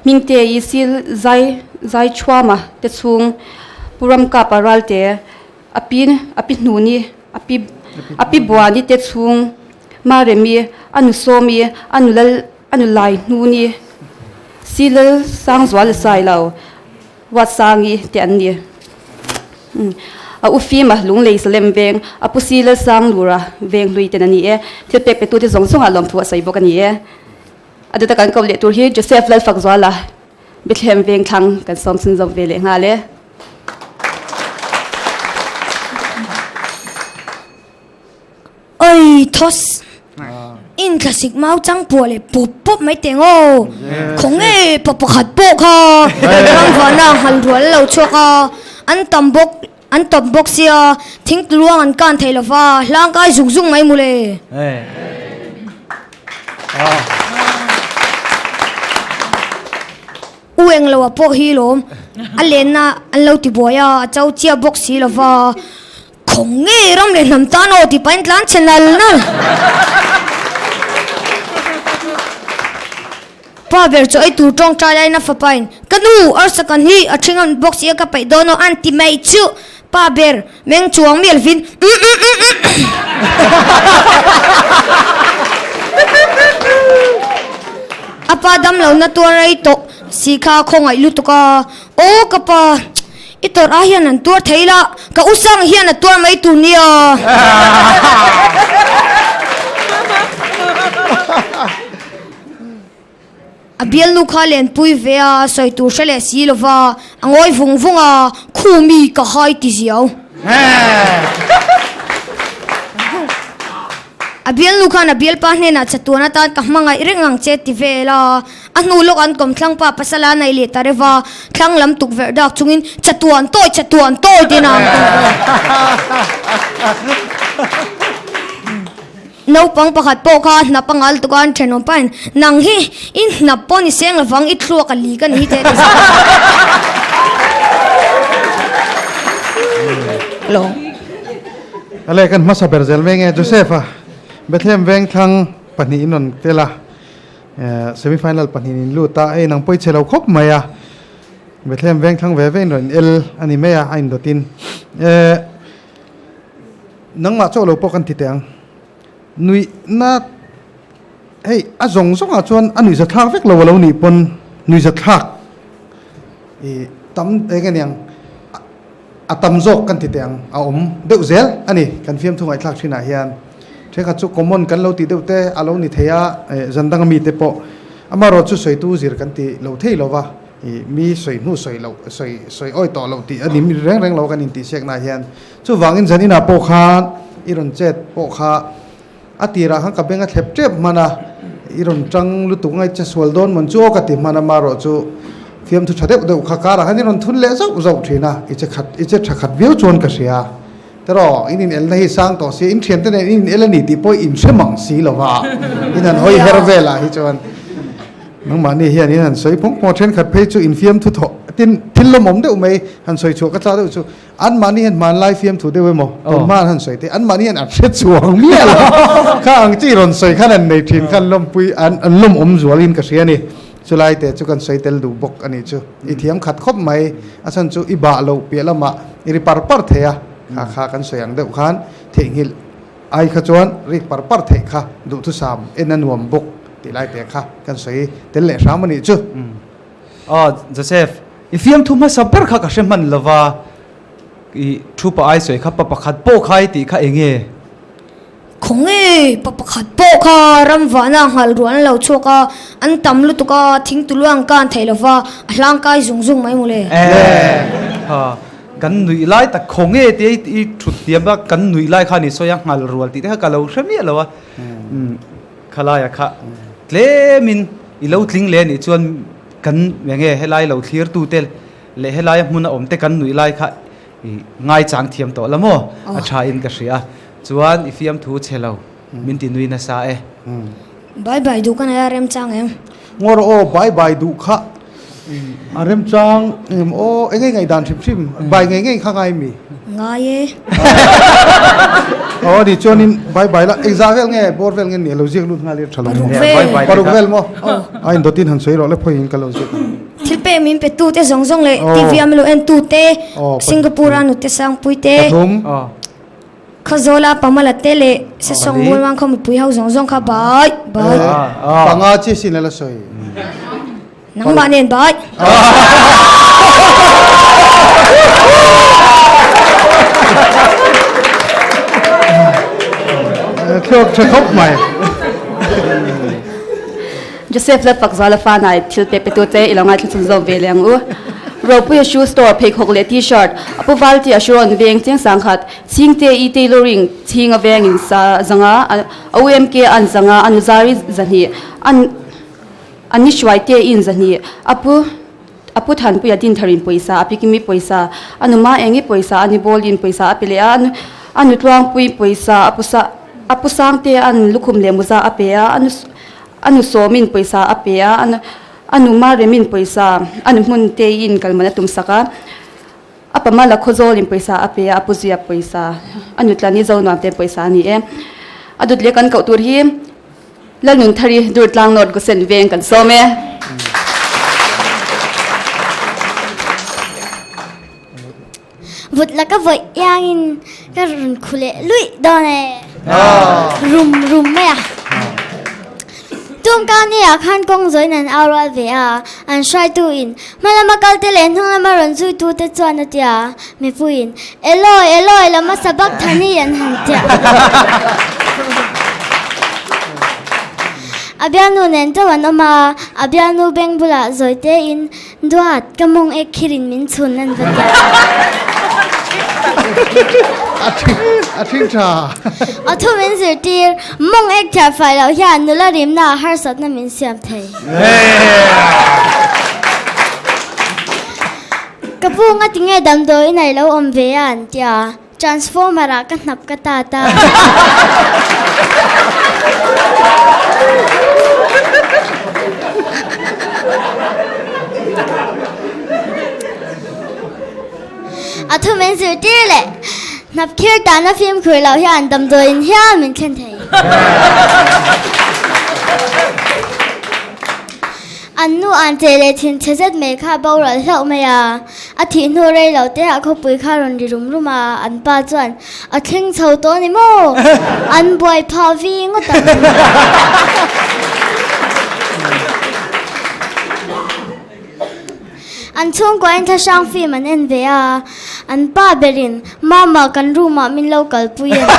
Hmingte i sil zai zai thuama te chhung Pu Ramkapa Ralte a pi a pi hnuni a pi a pi buani te chhung Maremi a nu Sawmi a nu lal a nu lai hnuni Silal Sangzuala Sailo Ruatsangi te an ni. A u Fima Lunglei Salem veng a pu Silal Sanglura veng hlui ten a ni e. Thil pek petute zawng zawngah lawmthu a sawi bawk a ni e. A dawta kan ko leh tur hi Joseph Lalfakzuala Bethlehem veng thlang kan sawm chhun zawk ve leh nghal e. Oi thos! In thlasik mau chang puah leh pawp pawp mai teh ngaw. Khawnge pa pakhat pawh kha ramvana nghal rual a lo chhuak a, an tam bawk an tawp bawk sia thing tuluang an kan thei lova hlang kai zung zung mai mawle. U englo a pawh hi lawm a lenna an lo ti buai a, a cho chiah bawk si lova. Khawng nge ram leh hnam tan aw ti pahin tlan chhe nal nal. Pa ber chu ei tur tawngtai laiin a fapain, Ka nu, arsa kan hi a thing an box i a ka paih dawn aw an ti mai chu. Pa ber meng chuang mial vin, Umm umm umm umm. A pa damlohna tuar rei tawh si kha khawngaih lutuk a, Aw ka pa. I tawrh ah hian an tuar thei la, ka u sang hian a tuar mai tur nia. A bialnu kha lenpui ve a, sawi tur hre leh si lova, a ngawi vung vung a, khu mi ka hai ti ziau. A bialnu khan a bialpa hnenah chatuan atan ka hmangaih reng ang che ti vel a. A hnu lawk an kawm thlang pa pasal a nei leh ta reuh a, thlang lam tukverh dak chungin chatuan tawi chatuan tawi tiin a ang thung bawk. Naupang pakhat pawh kha hnap a ngal tuk a, an thenawm pahin nang hi i hnap pawh ni seng lovang i thluak a li ka ni hi te a ti zauh. Ale kan hmasa ber zel mai nge Joseph a Bethlehem vengthlang pahnih in rawn tel a. Semi final pahnih in lut a, hei nang pawh i chhe lo khawp mai a, Bethlehem veng thlang ve ve in rawn el a ni mai a, a indawt in. Nangmah chauh lo pawh kan ti teh ang. Nuihna hei a zawng zawngah chuan a nuihza thlak vek lo a lo nih pawn nuihza thlak i tam eng aniang a tam zawk kan ti teh ang a awm deuh zel a ni kan fiamthu ngaihthlak thinah hian thenkhat chu common kan lo tih deuh te a lo ni thei a eh zan danga mite pawh amaherawh chu sawitu zir kan ti lo thei lo va ih mi sawi hnu sawi loh sawi sawi awi tawh loh tih a ni reng reng lo kan intihsiaknaah hian chuvangin zan inah pawh khan i rawn chet pawh kha a tirah khan ka beng a thlep tep hman a, i rawn tang lutuk ngai che sual dawn mawn chu aw ka ti hman a, marawh chu fiamthu tha deuh deuh kha karah khan i rawn thun leh zauh zauh thin a, i che khat i che tha khat viau chuan ka hria. Teraw, in inelna hi sang tawh si, in thiante nen in inel a ni tih pawh in hre mang si lo va, in han hawi her velah hi chuan nangmahni hian in han sawi phawng phawng a, thenkhat phei chu in fiamthu thawh tin thil lawmawm deuh mai han sawi chhuah ka chak deuh chu Anmahni hian hmanlai fiamthu deuh emaw tun hma an han sawi te anmahni hian an hre chuang miah lo. Kha ang chi rawn sawi khan an nei thin khan lawmpui an an lawmawm zualin ka hria a ni. Chulai te chu kan sawi tel duh bawk a nih chu. I thiam khat khawp mai a chhan chu i bah loh piah lamah i ri par par thei a, kha kha kan sawi ang deuh khan theihnghilh ai kha chuan rik par par theih kha duhthusam en a nuam bawk tih lai te kha kan sawi tel leh hram a nih chu. Aw Joseph, i fiamthu hmasa ber kha ka hre hman lova, i thu pa ai sawi kha pa pakhat pawh kha i tih kha eng nge? Khawnge pa pakhat pawh kha ram vahna nghal ruah an lo chhuak a, an tam lutuk a, thing tulu an kan thei lova, a hlang kai zung zung mai mawle. Ha, kan nuih lai tak khawnge tia i thut hniam a, kan nuih lai khan i sawi a nghal rual tih te kha ka lo hre miah lo a. Khalaia kha tlemin i lo tling leh anih chuan kan eng nge helai lo thlir tu te leh helaia hmun a awm te kan nuih lai kha i ngaichang thiam tawh la maw? A tha in ka hria. Chuan i fiamthu chhe lo min ti nui nasa e. Bye bye duh ka nei a remchang em? Ngawr aw bai bai duh kha a remchang em aw eng nge ngaihdan hrim hrim bai ngei ngei kha ngai mi? Ngai e. Aw ani chuanin bai bai la engzah vel nge bawr vel nge ni a lo ziak lut nghal i tha lo maw? Paruk vel maw? A indawtin han sawi rawh le phawiin ka lo ziak ang. Thil pek min pe tute zawng zawng leh TV a min lo en tute Singapore a nute sangpui te Khawzawla Pamala te leh Sesawng Mualwang khaw mipui ho zawng zawng kha bai bai. Panga chi sin a la sawi. Nangmah nen bai. Thluak tha khawp mai. Joseph le Fakzuala fanai thil pe petu te i lo ngaithla chhun zawk ve leh ang u. Ropuia shoe store pheikhawk leh t-shirt, a pu Valti a hrawn veng chiang sangkhat, Chhingte i tailoring chhing a veng in sa zanga, a UMK an zanga, a nuzari zahnih, an an ni hruaite in zahnih, a pu a pu Thanpuia Dintharin pawisa, a Pikimi pawisa, a numa Engi pawisa, a ni Bawlin pawisa a pe leh a, a nutluangpui pawisa, a pu sa a pu Sangte an lukhum leh muza a pe a, a nu A nu sawmin pawisa a pe a, a nu Maremin pawisa a nu hmun teiin kalman a tumsak a, a pa Mala Khawzawlin pawisa a pe a, a pu Zuia pawisa, a nu Tlani Zonuam te pawisa a ni e. A dut leh kan koh tur hi Lalnunthari Durtlang North Gosen veng kan sawm e. Vut la ka vawih iangin ka rawn khu leh luih dawn e. Rum rum mai a. Tum ka nia khan kawng zawiin an au rual ve a, an hruaitu in hma lama kal te leh hnung lama rawn zui tu te chuan a ti a, mipuiin Eloi Eloi lama sabak thani an han ti a. A bialnu nen chauh an awm a, a bialnu beng bulah zawi tein Duat, ka mawng ek khirin min chhun an va ti a. A thing tha. A thu min zirtir, mawng ek thiar fai loh hian nula rimna ah harsatna min siam thei. Ka pu nga tinge damdawi in a ilo awm ve a an ti a, transformer ah ka hnap ka tat a. A thu min zirtir leh hnap khir tana fimkhur loh hian damdawiin hial min thlen thei. An nu an che leh thin chhe zet mai kha a boral hlauh mai a. A thih hnu rei lo te ah khawpui kha rawn ri rum rum a, an pa chuan a thleng chho tawh a ni maw? An buai phah vi ngawt ang. An chhungkuain thlahrang film an en ve a, an pa berin Mama kan room ah min lo kalpui a ni.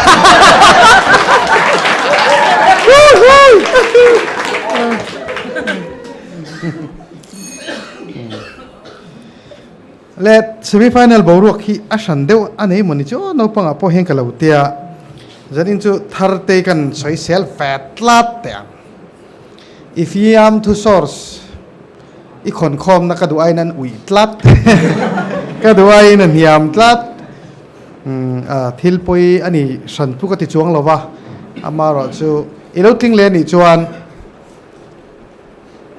Le semi final boruak hi a hran deuh a nei mawni chu aw naupangah pawh hian ka lo tia zanin chu thar te kan sawi sel vet tlat teh ang i fiam thu source i khawn khawmna ka duh aiin an uih tlat ka duh aiin a hniam tlat thil pawi a ni hran chu ka ti chuang lo va amaherawhchu i lo tling leh a nih chuan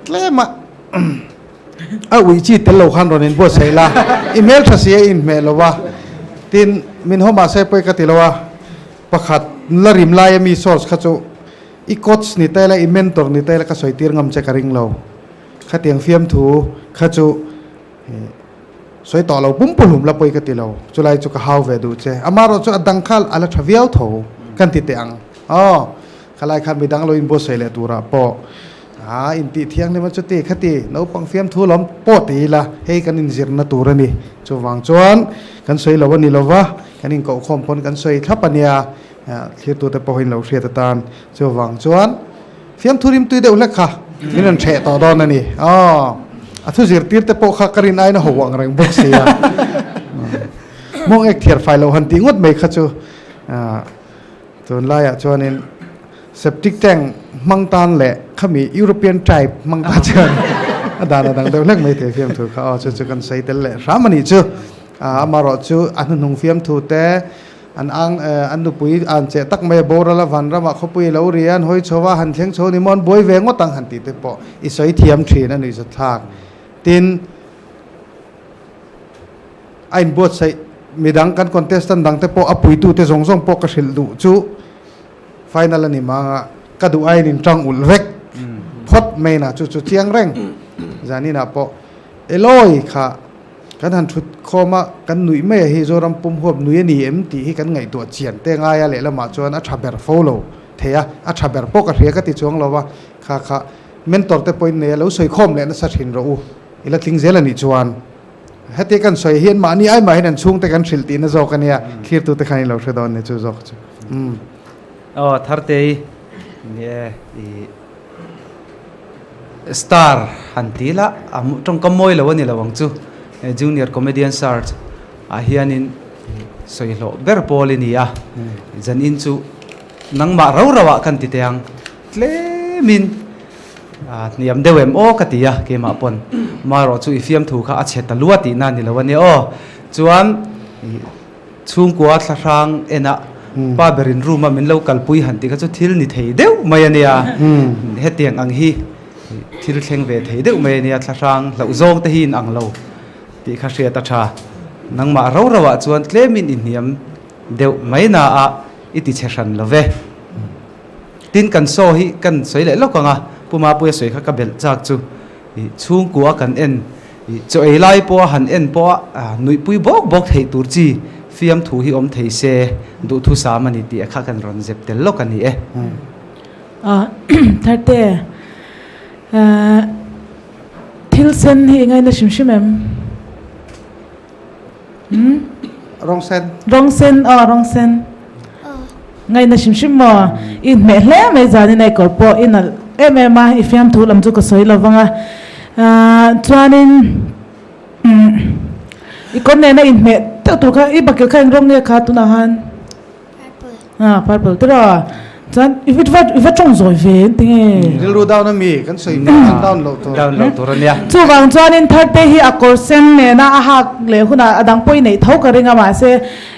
Tlema a ui chi tel lo khan rawn inbuatsaih la, i hmeltha si a inhmeh lo a, tin min haw mahse pawi ka ti lo a, pakhat la rim lai a mi source kha chu i coach ni ta ila i mentor ni ta ila ka sawi tir ngam che ka ring lo, khatiang fiamthu kha chu sawi tawh lo pum pulhum la pawi ka ti lo, chulai chu ka hau ve duh che, amaherawh chu a dang kha a la tha viau tho kan ti teh ang aw. Khalai khan midang lo inbuatsaih leh turah pawh a intih thianghlim a chuti khati naupang fiamthu lawm pawh ti ila hei kan inzirna tur a ni. Chuvang chuan kan sawi lo a ni lova, kan inkohkhawm pawn kan sawi thlap a nia, thlirtute pawhin lo hriat atan. Chuvang chuan fiamthu rimtui deuh hlek kha min rawn hreh tawh dawn a ni. Aw, a thu zirtirte pawh kha ka rin aiin a ho ang reng bawk si a. Mawng ek thiar fai loh han tih ngawt mai kha chu Tunlaiah chuanin septic tank hmang tan leh khami European type hmang tan chuan a dan a dang deuh hlek mai thei fiamthu kha aw chu chu kan sawi tel leh hram a nih chu. Amaherawh chu a hnuhnung fiamthu te An ang an nupui an cheh tak mai a boral a vanramah khawpui a lo ri a, an hawi chho a, han thleng chho ni maw an buai ve ngawt ang han tih te pawh i sawi thiam thin a nuihzathlak. Tin, a inbuatsaih midang kan contestant dang te pawh a puitute zawng zawng pawh ka hrilh duh chu final a ni mang a, ka duh aiin in tang ulh vek phawt mai na chu chu chiang reng zaninah pawh Eloy kha kan han thut khawm a, kan nuih mai a hi Zoram pum huap nui a ni em tih hi kan ngaihtuah chian te ngai a, lehlamah chuan a tha ber fo lo thei a, a tha ber pawh ka hria ka ti chuang lo va, kha kha mentor te pawhin nei a lo sawi khawm leh nasa thin rawh u, i la tling zel a nih chuan. Heti kan sawi hian mahni ai mahin an chhungte kan hrilh tihna zawk a nia, thlirtute khan i lo hre dawn ni chu zawk chu. Umm. Aw Thartei ni e i star han ti la a tawngkam mawi lo a ni lo ang chu junior comedian search ah hianin sawi hlawh ber pawl i ni a zanin chu nangmah rau rau ah kan ti teh ang tlemin Hniam deuh em aw ka ti a, keimah pawn marawh chu i fiamthu kha a chhe ta lua tihna a ni lo a nia aw. Chuan chhungkua thlahrang enah pa berin room a min lo kalpui han tih kha chu thil ni thei deuh mai a nia. Hetiang ang hi thil thleng ve thei deuh mai a nia, thlahrang hlauh zawng te hi in ang lo tih kha hriat a tha. Nangmah rau rauah chuan tlemin i hniam deuh mai naah i ti chhe hran lo ve. Tin kan saw hi kan sawi leh lawk ang a, Pu Mapuia sawi kha ka belh chak chu ih chhungkua kan en ih chaw ei lai pawha han en pawha nuihpui bawk bawk theih tur chi fiamthu hi awm thei se duhthusam a ni tih kha kan rawn zep tel lawk a ni e. Tharte, thil sen hi i ngaina hrim hrim em? Hmm? Rawng sen. Rawng sen, aw rawng sen. Ngaihna hrim hrim maw? I hmeh hle mai zanin a i kawr pawh i nalh em em a, i fiamthu lam chu ka sawi lo vang a. Chuanin i kawr nena inhmeh deuh tur kha i bakilh kha eng rawng nge kha tunah khan? Purple. Ah, purple te raw. Chuan i va i va tawng zawi ve eng tinge? Rilru down a mi kan sawi hma khan down loh tur. Down loh tur a nia. Chuvang chuanin Tharte hi a kawr sen nena a hak leh hunah a dang pawh i neih tho ka ring a mahse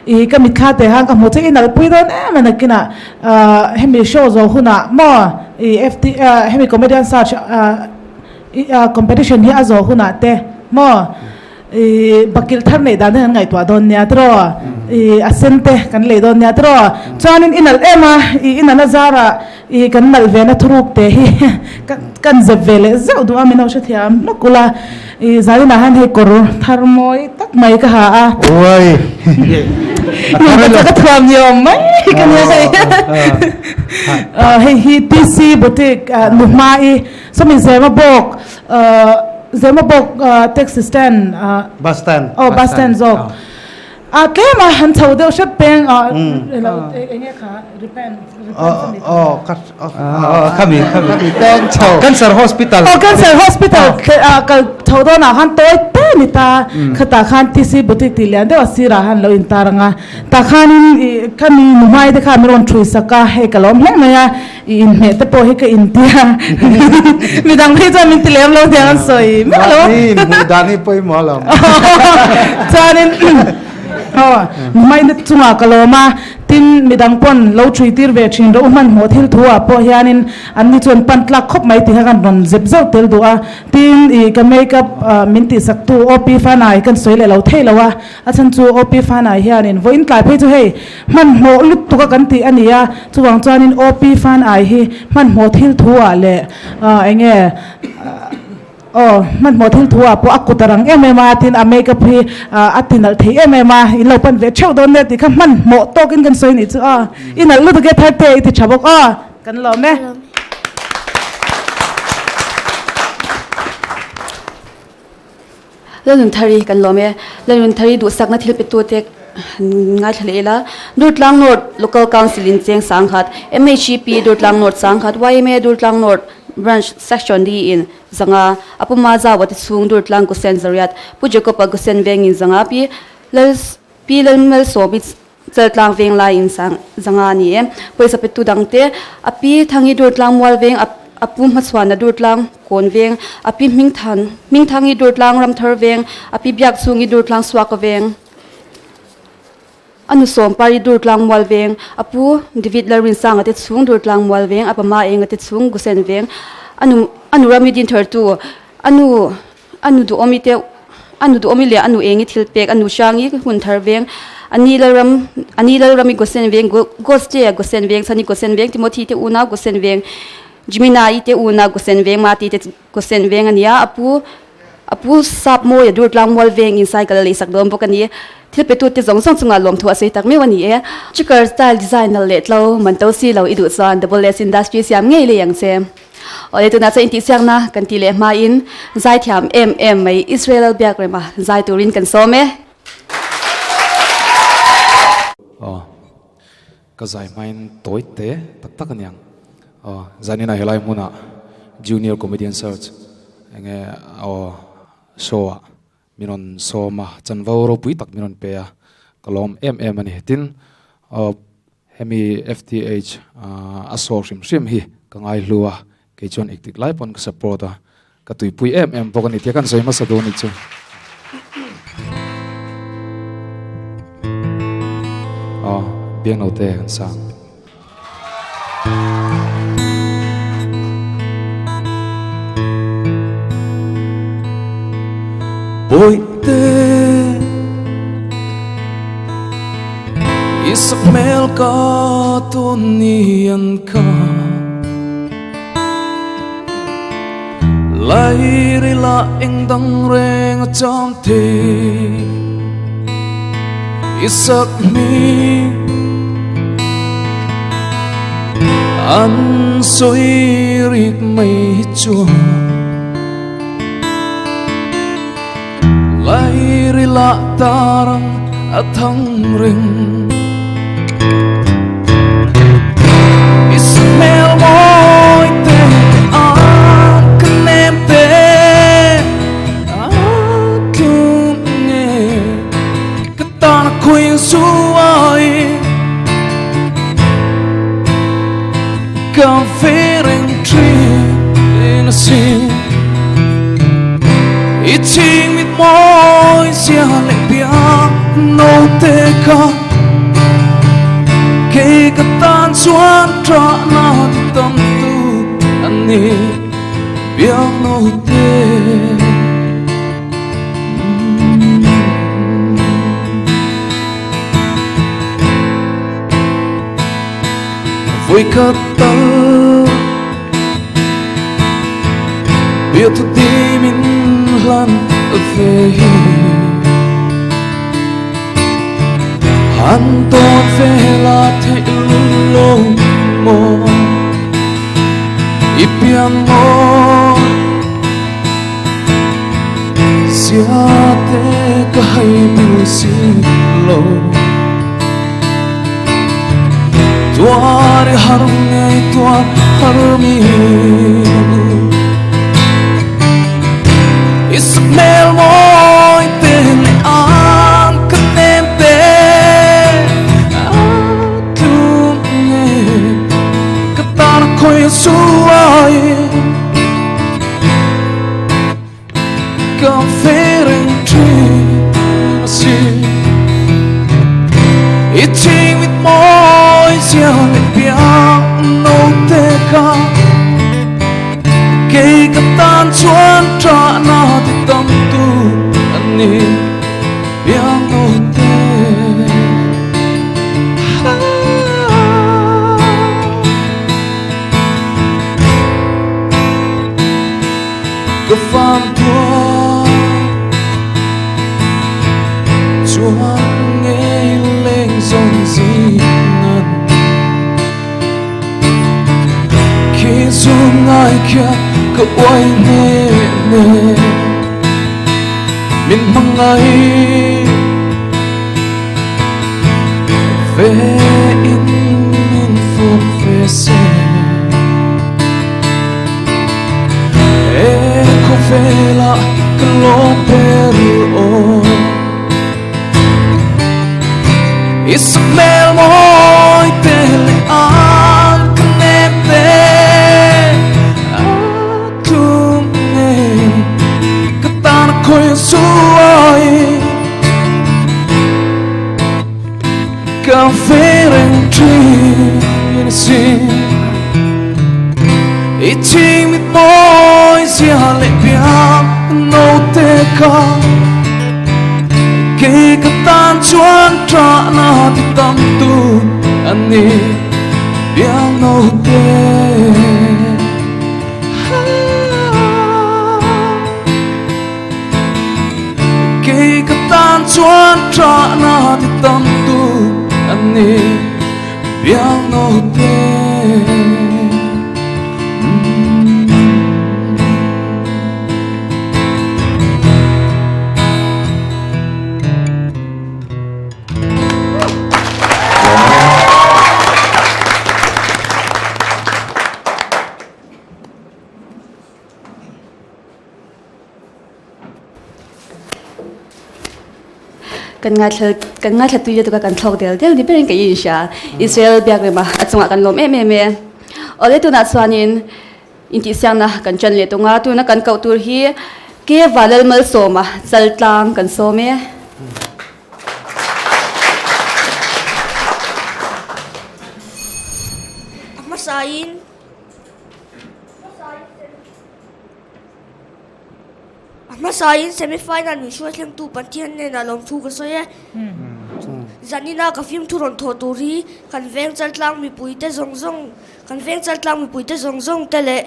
i ka mitthla teh khan ka hmu che i nalhpui dawn em a nakinah ah hemi show zawh hunah maw i FT ah hemi comedian search ah i competition hi a zawh hunah te maw I bakilh thar neih dan hi kan ngaihtuah dawn nia tiraw? I a sen te kan lei dawn nia tiraw? Chuanin i nalh em a, i i nalh a zarah i kan nalh ve na thuruk te hi kan zep ve leh zeuh duh a, min lo hrethiam lawk ula. I zaninah hian hei kawr thar mawi tak mai ka ha a. Uai! Ka thuam ni awm mai ka nia hei. Hei hi TC Boutique Nuhma-i sawmi Zemabawk Zemabawk taxi stand Bus stand. Aw bus stand zawk. A tlem a han chho deuh hrep peng a elo enge kha repent repent Aw ka khami khami peng chho. Cancer hospital. Aw cancer hospital kal chho dawn ah khan tawi te ni ta khatah khan TC boutique tih lian deuh a sirah khan lo intar ang a tah khanin ih khami nuhmai te khan min rawn thui sak a hei ka lawm hle mai a. I inhmeh te pawh hi ka intia midang phei chuan min ti lem lo hniang an sawi miah lo. Mahni inhmuh dan hi pawimawh lo. Chuanin aw hmaina chungah ka lawm a, tin midang pawn lo thui tir ve thin rawh u hmanhmawh thil thu ah pawh hianin anni chuan pan tlak khawp mai tih kha kan rawn zep zauh tel duh a, tin ih ka makeup min tihsak tu OP Fanai kan sawi leh lo thei lo a. A chhan chu OP Fanai hianin vawiin tlai phei chu hei hmanhmawh lutuk a kan tih a ni a, chuvang chuanin OP Fanai hi hmanhmawh thil thu ah leh eng nge aw hmanhmawh thil thu ah pawh a kut a rang em em a, tin a make up hi a ti nalh thei em em a, in lo pan ve theuh dawn nia tih kha hmanhmawh tawkin kan sawi nih chu aw i nalh lutuk e Tharte i ti tha bawk aw kan lawm e. Lalnunthari kan lawm e. Lalnunthari duhsakna thil petute han ngaithla leh ila. Durtlang North Local Council in cheng sangkhat, MHEP Durtlang North sangkhat, yma Durtlang North Branch Section D in zanga, a puma zau a ti chhung Durtlang Kusen Zariat, Pu Jacob-a Kusen veng in zanga, Pi Lal Pi Lalmalsawmi Chaltlang veng lai in sang zanga a ni e. Pawisa petu dangte, a pi Thangi Durtlang mual veng, a pu Hmachhuana Durtlang kawn veng, a pi Hmingthan Hmingthangi Durtlang Ramthar veng, a pi Biakchhungi Durtlang Suaka veng. A nu Sawmpari Durtlang Mual Veng, a pu David Lalrinsanga te chhung Durtlang Mual Veng, a pama Enga te chhung Gusen Veng, a nu a nu Rami Dinthartu, a nu a nu Duhawmi te a nu Duhawmi leh a nu Engi thil pek, a nu Hrangi Hunthar Veng, a ni Lalram a ni Lalrami Gusen Veng, Goste Gusen Veng, Chhani Gusen Veng, Timothy te unau Gusen Veng, Jimina-i te unau Gusen Veng, Mati te Gusen Veng a ni a, a pu A pu sap mawi a Durtlang mual vengin cycle a leisak dawn bawk a ni. Thil petute zawng zawng chungah lawmthu a sawi tak meuh a ni e. Chiker style design nalh leh tlo man to si lo i duh chuan Double S Industry siam ngei lei ang che. Awle tunah chuan intihsiakna kan tih leh hmain zaithiam em em mai Israel Lalbiakrema zai turin kan sawm e. Aw ka zai hmain tawi te tak tak aniang. Aw zaninah helai hmunah Junior Comedian Search enge aw show ah min rawn sawm a, chanvo ropui tak min rawn pe a, ka lawm em em a ni. Tin aw hemi FTH a show hrim hrim hi ka ngaihlu a, kei chuan iktik lai pawn ka support a, ka tuipui em em bawk a ni tia kan sawi hmasa dawn a nih chu. Aw biangnote kan sang. Bawihte I sakhmel ka tawn ni an kha Lairila eng dang reng a chang thei I sakhmel An sawi rik mai hi chuan Lairila tarang a thang reng I sakhmel mawi te ang ka nem te A tlum nge ka tan a khawi zu ai Ka ve reng thin a sin I ching mit mawi zia leh biak no te kha Kei ka tan chuan tah na ti tam tu an ni biak no te. Vawikhat tal biathu dim in hlan ve hi Han tawn ve la theih lo maw I piang mawi Zia te ka hai bil si lo Tuar i har ngei tuar har mi I sakhmel mawi te leh ang ka nem te A tlum nge ka tan a khawi zu ai Ka ve reng thin a si I ching mit mawi zia leh biak no te kha Kei ka tan chuan tah na ti tam tu an ni biak no te. Ka van tuar chuan ngei leng zawng zingan Khi zu ngai khian ka uai nge nge Min hmangaih ve in min fawp ve se. E khawvela ka lawm ber aw I sakhmel mawi te leh ang ka nem te A tlum nge ka tan a khawi zu ai. Sin I ching mit mawi zia leh biang naute kha Kei ka tan chuan ṭahna ti tam tu a ni biang naute. Kei ka tan chuan ṭahna ti tam tu a ni biang naute. Kan ngaithla kan ngaithla tui lutuk a kan thlawk del del ni berin ka inhria. Israel biak rema a chungah kan lawm em em e. Awle tunah chuanin intihsiakna kan ṭan leh tung a, tuna kan koh tur hi Ke Valal Malsawma Chaltlang kan sawm e. A hmasain A hmasain semi-final min hruai thlengtu Pathian hnenah lawmthu ka sawi e. Zanina ka fimthu rawn thawh tur hi kan veng chaltlang mipuite zawng zawng kan veng chaltlang mipuite zawng zawng te leh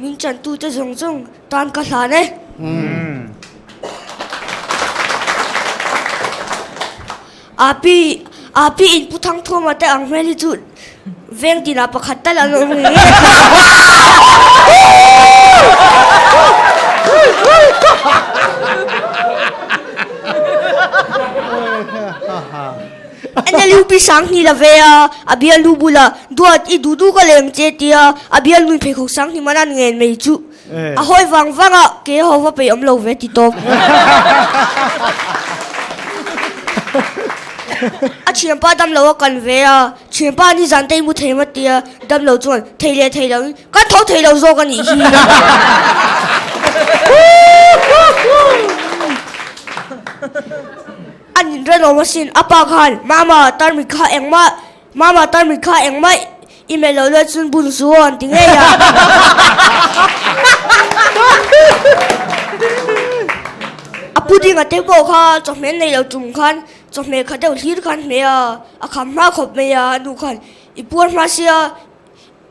min chantute zawng zawng tan ka hlan e. Api Api in Pu Thangthuama te ang hmel hi chu veng tinah pakhat tal an awm ngei ngei. NLUP Sanghni la ve a, a bialnu bulah Duat i duh duh ka leng che tia a bialnu in pheikhawk Sanghni man an ngen mai chu a hawi vang vang a, ke ho va peih awm lo ve ti tawp. A thianpa dam lo a kan ve a, thianpa ni zan te i mu thei ma tia dam lo chuan thei leh thei lo in kan tho thei lo zawk a nih hi. A nin renawm asin, a pa khan Mama tarmit kha engmah Mama tarmit kha engmah I melh lo luat chun bun su aw an ti ngei a. A pudding a te pawh kha chawhmeh nei lo tum khan chawhmeh kha deuh hlir khan hmeh a, a kham hma khawp mai a, a nu khan i puar hma sia,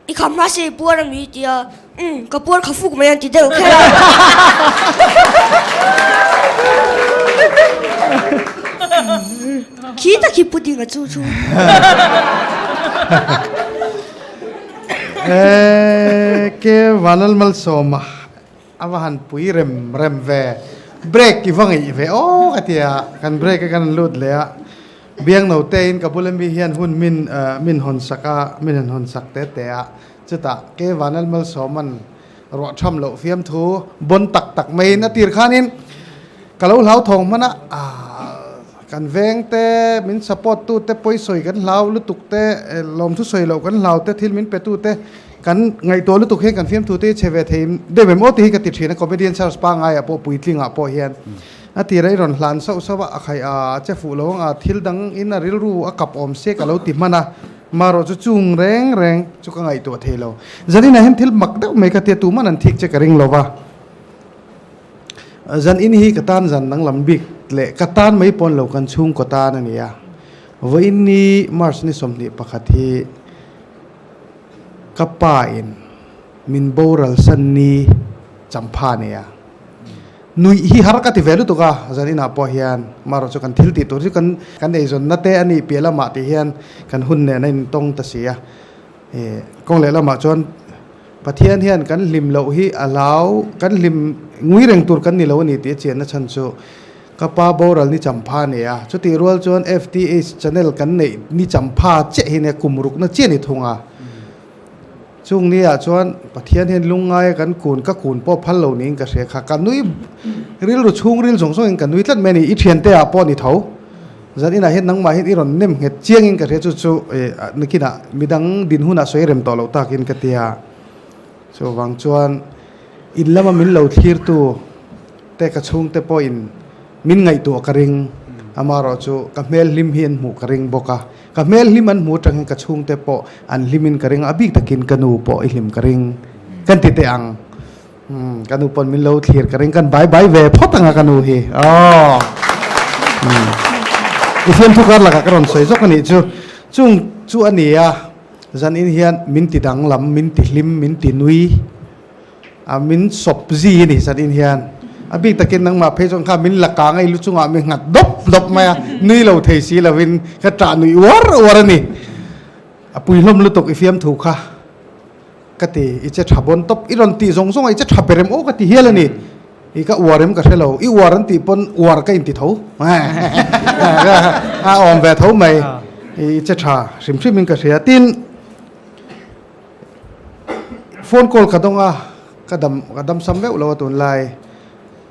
i kham hma sia i puar a mi ti a, umm ka puar kha fuk mai an ti deuh kher a. Khi tak hi pudding a chu chu. Ke Vanal Malsawma a va han pui rem rem ve. Break i va ngeih ve aw ka ti a, kan break a kan lut leh a. Biang no te in ka bula mi hian hun min min hawn sak a, min han hawn sak te te a. Chutah Ke Vanal Malsawman ruah tham loh fiamthu bawn tak tak maiin a tir khanin ka lo hlau thawng hman a, kan veng te min support tu te pawisawi kan hlau lutuk te lawmthu sawi loh kan hlau te thil min pe tu te kan ngaihtuah lutuk hian kan fiamthu te hi chhe ve thei deuh em aw tih hi ka ti thin a comedian search pangai ah pawh puitling ah pawh hian a tir a i rawn hlan sauh sauh a a khaih a che fuh lo ang a thil dang in a rilru a kap awm se ka lo ti hman a. Marawh chu chung reng reng chu ka ngaihtuah thei lo. Zaninah hian thil mak deuh mai ka tia tuman an thik che ka ring lo va. Zanin hi ka tan zan danglam bik leh ka tan mai pawn lo kan chhungkaw tan a ni a. Vawiin ni March ni 21 hi ka pa in min boral san ni champha a ni a. Nuih hi har ka ti ve lutuk a, zan inah pawh hian marawh chu kan thil tih tur chu kan kan eizawnna te a nih piah lamah tih hian kan hun nen a intawng ta si a. Ih kawng leh lamah chuan Pathian hian kan hlim loh hi a hlau, kan hlim ngui reng tur kan ni lo a ni tih a chianna chhan chu ka pa boral ni champha a ni a. Chutih rual chuan FTH channel kan neih ni champha chiah hi nia kum rukna chiah ni thung a. Chung ni ah chuan Pathian hian lungngai a kan kun, ka kun pawh phal lo niin ka hria kha. Ka nui rilru chhungril zawng zawngin ka nui tlat mai a ni. I thiante ah pawh a ni tho. Zan inah hian nangmah hian i rawn nem nghet chiangin ka hria chu chu nakinah midang din hunah sawi rem tawh loh takin ka ti a. Chuvang chuan in lama min lo thlirtu te ka chhungte pawhin min ngaihtuah ka ring. Amaherawhchu ka hmel hlim hi an hmuh ka ring bawk a, ka hmel hlim an hmuh atang hian ka chhungte pawh an hlimin ka ring a, a bik takin ka nu pawh i hlim ka ring kan ti teh ang. Umm ka nu pawn min lo thlir ka ring kan bai bai ve phawt ang a ka nu hi aww. Umm i fiamthu kar lakah ka rawn sawi zawk a nih chu. Chung chu a ni a, zanin hian min ti danglam, min ti hlim, min ti nui. A min sawp zi a ni zanin hian. A bik takin nangmah phei chuan kha min la kang a i lu chungah min nghat dawp dawp mai a, nui lo thei si lovin ka ṭah nuih uar uar a ni. A pui hlawm lutuk i fiamthu kha ka ti, i che ṭha bawn tawp, i rawn tih zawng zawng a i che ṭha ber em aw ka ti hial a ni. I ka uar em ka hre lo, i uar an tih pawn uar ka inti tho a awm ve tho mai, i che ṭha hrim hrimin ka hria. Tin. Phone call ka dawng a, ka dam ka dam sam meuh lo a tunlai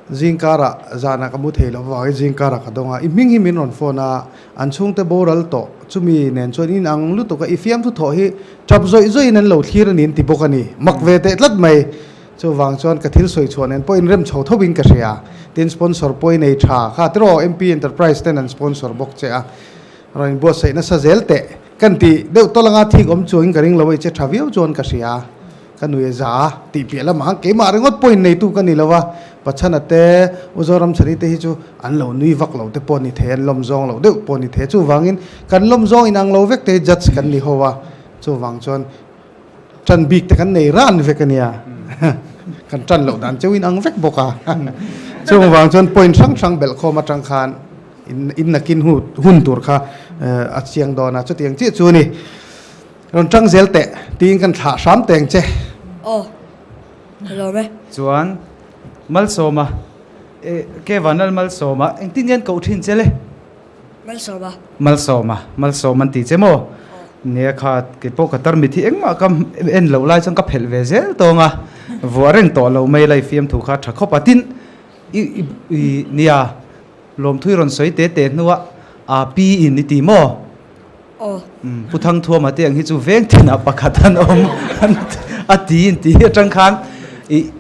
zingkarah zanah ka mu thei lo avangin zingkarah ka dawng a, i hming hi min rawn phone a, an chhungte boral tawh chumi nen chuan in ang lutuk a, i fiamthu thawh hi tap zawih zawih in an lo thlir a ni an ti bawk a ni, mak ve teh tlat mai, chuvang chuan ka thil sawi chhuah nen pawh in rem chho tho in ka hria, tin sponsor pawh i nei tha kha tiraw MP Enterprise ten an sponsor bawk che a, rawn inbuatsaih nasa zel teh. Kan tih deuh tawlh anga thik awm chuangin ka ring lo a, i che tha viau chuan ka hria. Ka nui a za a, tih piah lamah khan keimah ringawt pawhin neitu ka ni lo a, Pachhana te, U Zoramchhani te hi chu an lo nui vak lo te pawh ni thei, an lawm zawng loh deuh pawh ni thei a, chuvangin kan lawm zawng inang lo vek te hi judge kan ni ho a, chuvang chuan tan bik te kan nei ran vek a nia, kan tan loh dan cheu inang vek bawk a, chuvang chuan point hrang hrang belhkhawm atang khan In in nakin hu hun tur kha a chiang dawn a, chutiang chiah chu a ni. Rawn tang zel teh tiin kan thlah hram teng che. Aw, ka lawm e. Chuan Malsawma, e ke Vanlal Malsawma, engtin nge an koh thin che le? Malsawma. Malsawma, Malsawm an ti che maw? Nia kha keipawh ka tarmit hi engmah ka en loh lai chuan ka phelh ve zel tawng a, vuah reng tawh lo mai lai fiamthu kha tha khawp a, tin i i nia Lawmthui rawn sawi te te hnuah aa pi in i ti maw? Aw. Umm Pu Thangthuama te ang hi chu veng thinah pakhat an awm a ti in ti atang khan i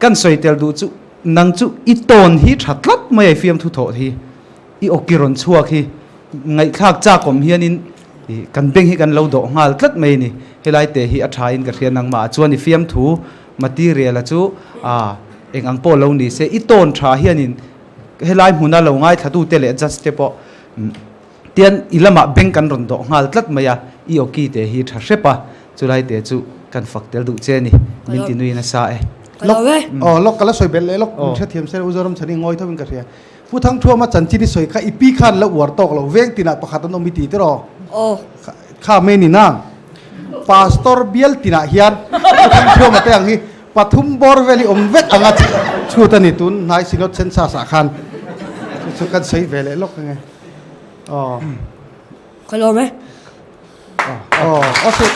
kan sawi tel duh chu nang chu i tawn hi tha tlat mai a i fiamthu thawh hi i awki rawn chhuak hi ngaihthlak chak awm hianin i kan beng hi kan lo dawh nghal tlat mai a ni. Helai te hi a tha in ka hria nangmah ah chuan i fiamthu material a chu aa eng ang pawh lo ni se i tawn tha hianin Helai hmuna lo ngaithlatute leh judge te pawh tian i lamah bank an rawn dawh nghal tlat mai a, i awki te hi tha hrep a, chulai te chu kan fak tel duh che a ni, min ti nui nasa e. Lawk, aw lawk ka la sawi belh leh lawk, min hrethiam se U Zoramchhani ngawi tho in ka hria. Pu Thangthuama chanchin i sawi kha i pi khan la uar tawk lo, veng tinah pakhat an awm i ti tiraw? Aw. Kha mai ni nang. Pastor bial tinah hian Pu Thangthuama te ang hi Pathum bawr vel hi awm vek anga chhut a ni tun hnai Synod Census ah khan chu chu kan sawi ve leh lawk ange aw. Ka lawm e. Aw aw sir.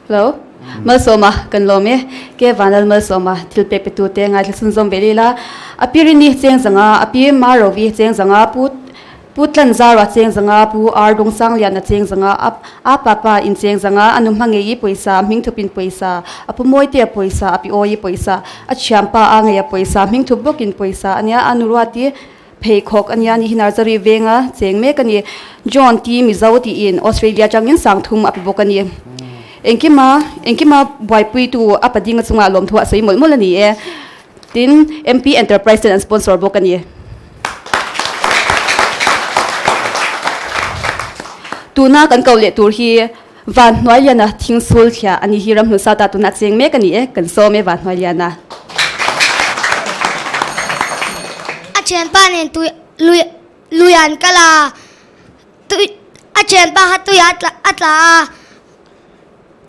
Hello. Malsawma kan lawm e. Ke Vanlal Malsawma thil pek pe tu te ngaithla chhunzawm ve lila. A pi Rini cheng zanga, a pi Marovi cheng zanga, Pu Pu Tlanzara cheng zanga, Pu Ar Dawngsangliana cheng zanga, a a papa in cheng zanga, a nu hmangei pawisa, hmingthup in pawisa, a pu Mawitea pawisa, a pi Awi pawisa, a thianpa a ngeia pawisa, hmingthup bawkin pawisa ania, a nu Ruati Pheikhawk a nia ni hi Narzary venga cheng mek a ni. John T Mizo tiin Australia atangin sangthum a pe bawk a ni. Engkima engkima buaipuitu a padinga chungah lawmthu a sawi mawlh mawlh a ni e. Tin, MP Enterprise ten an sponsor bawk a ni. Tuna kan ko leh tur hi Vanhnuailiana thingsul thliah a ni hi ramhnu sata tuna cheng mek a ni e, kan sawm e Vanhnuailiana. A thianpa nen tui lui lui an kal a, tui a thianpa kha tui a tla a tla a,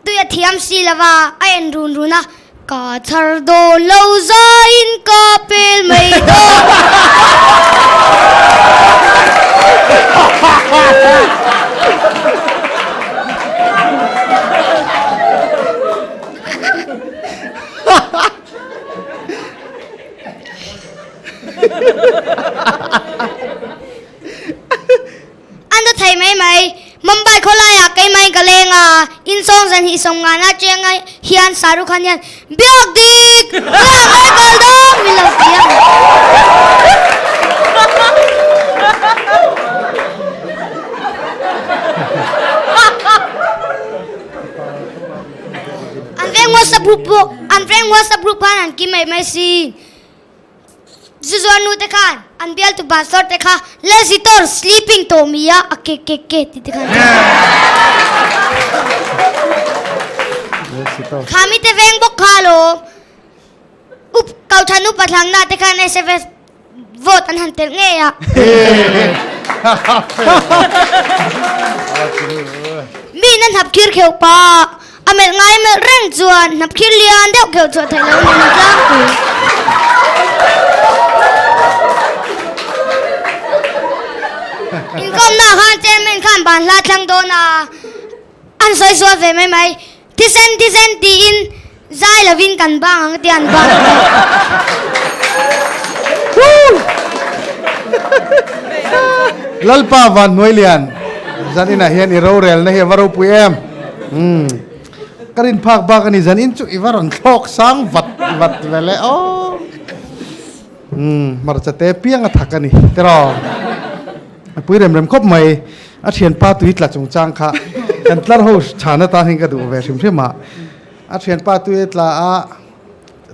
tui a thiam si lo va, a en run run a, ka chhar dawn lo zaiin ka pel mai dawn. An ta thei mai mai. Mumbai khawlaiah keimahin ka leng a, insawng zan hi sawmngana atanga hian Shahrukh Khan hian Biak dik! Biak ai kal dawn min lo ti a. An veng WhatsApp group pawh an veng WhatsApp group khan an kim mai mai si. Zuzuar nu te khan an bialtu pastor te kha Lesitor sleeping tawh mi a a ke ke ke ti te khan Kha mi te veng bawk kha alawm. Up Kauthanu Pathlangna te khan SFS vote an han telh ngei a. Mi in a hnap khir kheuh pa a melh ngai melh reng chuan hnap khir lian deuh kheuh chhuah theih loh nen a tlangpui. Inkawmna khan chairman khan ban hla thlang dawn a, an sawi sual ve mai mai. Thisen thisen tiin zai lovin kan bang ang tia an bang ta. Lalpa van hnuai lian zan inah hian i rorelna hi a va ropui em. Umm ka rin phak bak a ni zan in chu i va rawn thlawk sang vat vat ve le aw. Umm hmarcha te piang a thak a ni tiraw. A pui rem rem khawp mai. A thianpa tui tla chungchang kha kan tlar ho chhan atan hian ka duh ve hrim hrim a. A thianpa tui tla a,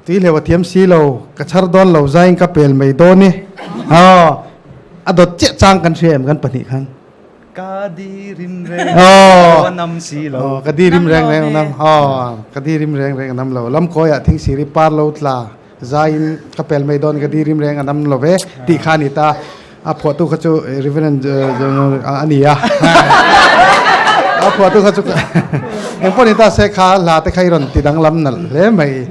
tui hleuh a thiam si lo, ka chhar dawn lo zaiin ka pel mai dawn i. Aw, a dawt chiah chang kan hria em kan pahnih khan. Ka di rim reng reng a nam si lo. Aw, ka di rim reng reng a nam. Aw, ka di rim reng reng a nam lo. Lamkawiah thingsiri par lo tla. Zaiin ka pel mai dawn ka di rim reng a nam lo ve tih kha a ni ta. A phuahtu kha chu Reverend a ni a. A phuahtu kha chu engpawh ni ta se kha hla te kha i rawn ti danglam nalh hle mai.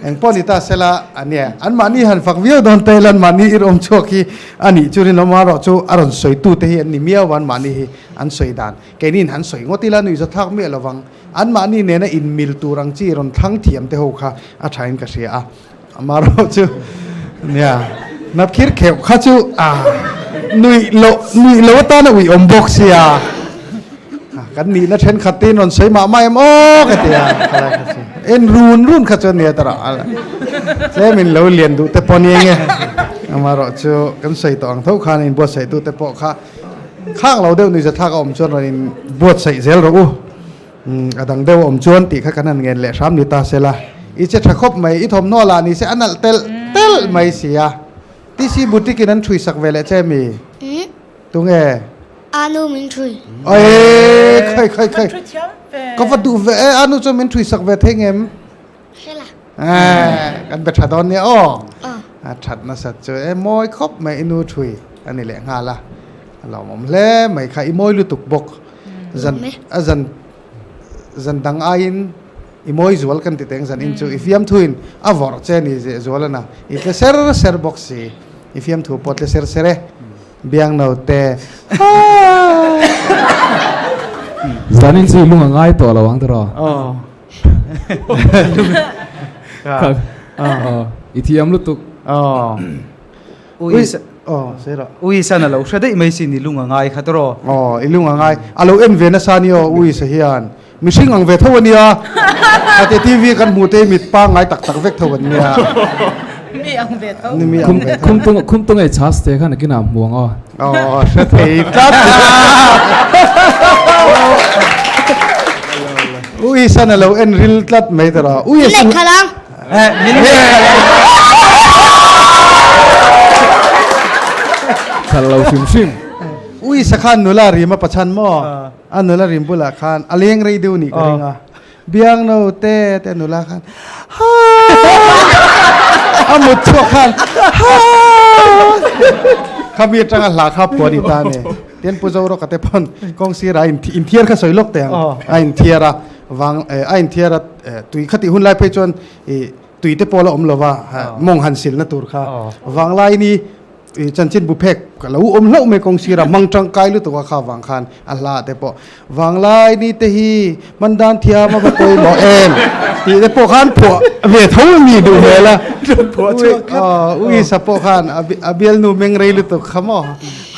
Engpawh ni ta se la a nia. Anmahni han fak viau dawn te ila anmahni i rawm chhuak hi a nih chu rinawm erawh chu a rawn sawitu te hi an ni miau a anmahni hi an sawi dan. Keiniin han sawi ngawt ila nuihzathlak miah lovang. Anmahni nena inmil tur ang chi rawn thlang thiam te ho kha a thain ka hria a, amaherawh chu nia hnapkhir kheuh kha chu a nuih loh nuih loh atana uiawm bawk sia kan nihna thenkhat te in rawn sawi mah mah em aw ka ti a, khalai kha chu en run run kha chu ania tawrh a tlem in lo lian duh te pawh ni enge amaherawh chu kan sawi tawh ang tho khan inbuatsaih tu te pawh kha Khang lo deuh nuihzathlak a awm chuan rawn in buatsaih zel rawh u. A dang deuh a awm chuan tih kha kan han ngen leh hram ni ta sela. I che tha khawp mai, i thawmhnaw lah ni se a nalh telh telh mai si a. TC Boutique in an thui sak ve leh che mi? Tunge? Anu min thui. Ae khai khai khai. Ka va duh ve e, anu chuan min thui sak ve thei ngem? Hela. Eh, kan be tha dawn nia aw. A that nasat chu e mawi khawp mai i nu thui a ni leh nghal a. A lawmawm hle mai kha i mawi lutuk bawk. Zan a zan zan dang aiin i mawi zual kan ti teng zan in chu i fiamthuin a vawrh che ni zeh zual a na. I tle ser ser bawk si. I fiamthu pawh tle ser ser e. Biangno te. Zan in chu i lung a ngai tawh lo ang tiraw? Aw. I thiam lutuk. Ui san a lo hre daih mai sin i lung a ngai kha tawh. Aw i lung a ngai. A lo en ve nasa ni aw Ui sa hian. Mihring ang ve tho a nia. Khatia TV kan hmuh te hi mit pangngai tak tak vek tho an nia. Mi ang ve tho. Mi ang ve tho. Khum tung khum tung ei chhas te khan akin ah hmu ang aw. Aw hre thei tlat. Ui san a lo en ril tlat mai ta ra. Ui Min leh khalh ang. Min leh khalh ang. Khalh lo hrim hrim. Ui sa khan nula rim a pachan maw? A nula rim bulah khan a leng rei deuh nih ka ring a. Biangno te te nula khan a mut chhuak khan khami atanga hla kha phuah ni ta ne tin pu zoro ka te pawn kawng sir a inthiar kha sawi lawk teh ang a inthiar a vang a inthiar a tui kha tih hun lai phei chuan i tui te pawh la awm lova mawng han silna tur kha vanglai ni I chanchin bu phek ka lo awm hlauh mai kawng sira hmang tangkai lutuk a kha vang khan a hla te pawh vanglai ni te hi hman dan thiam a va pawimawh em tih te pawh khan phuah ve tho mi duh hmel a ui sa pawh khan a bialnu meng rei lutuk kha maw.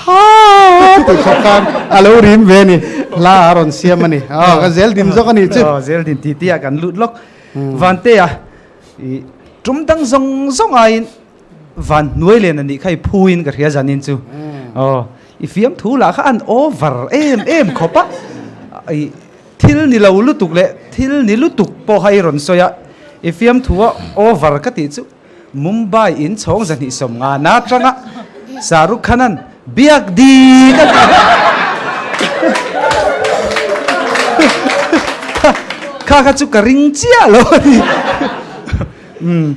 Ha tih khawp khan a lo rim ve a ni. Hla a rawn siam a ni. Aw ka zel din zawk a nih chu. Aw zel din tih tih ah kan lut lawk. Vantea i tum dang zawng zawng aiin van hnuai len a nih kha i phuin ka hria zanin chu. Aw i fiam thu lah kha an over em em khawp a. I thil ni lo lutuk leh thil ni lutuk pawh kha i rawn sawi a. I fiam thu a over ka tih chu. Mumbai in chhawng 250 na atanga Shah Rukh Khan an biak dik a ti. Kha kha chu ka ring chiah lo a ni. Umm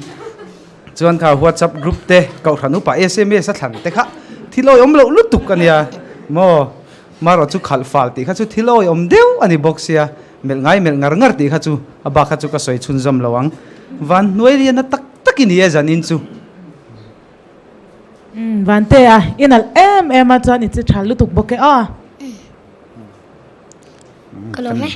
chuan kha WhatsApp group te Kohhran upa sms a thlan te kha thil awihawm loh lutuk a nia maw. Marawh chu khalh fal tih kha chu thil awihawm deuh a ni bawk sia. Melh ngai melh ngar ngar tih kha chu a bak kha chu ka sawi chhunzawm lo ang. Van hnuai lian a tak tak i ni e zanin chu. Umm Vante a i nalh em em a chuan i che tha lutuk bawk e aw. Ka lawm e.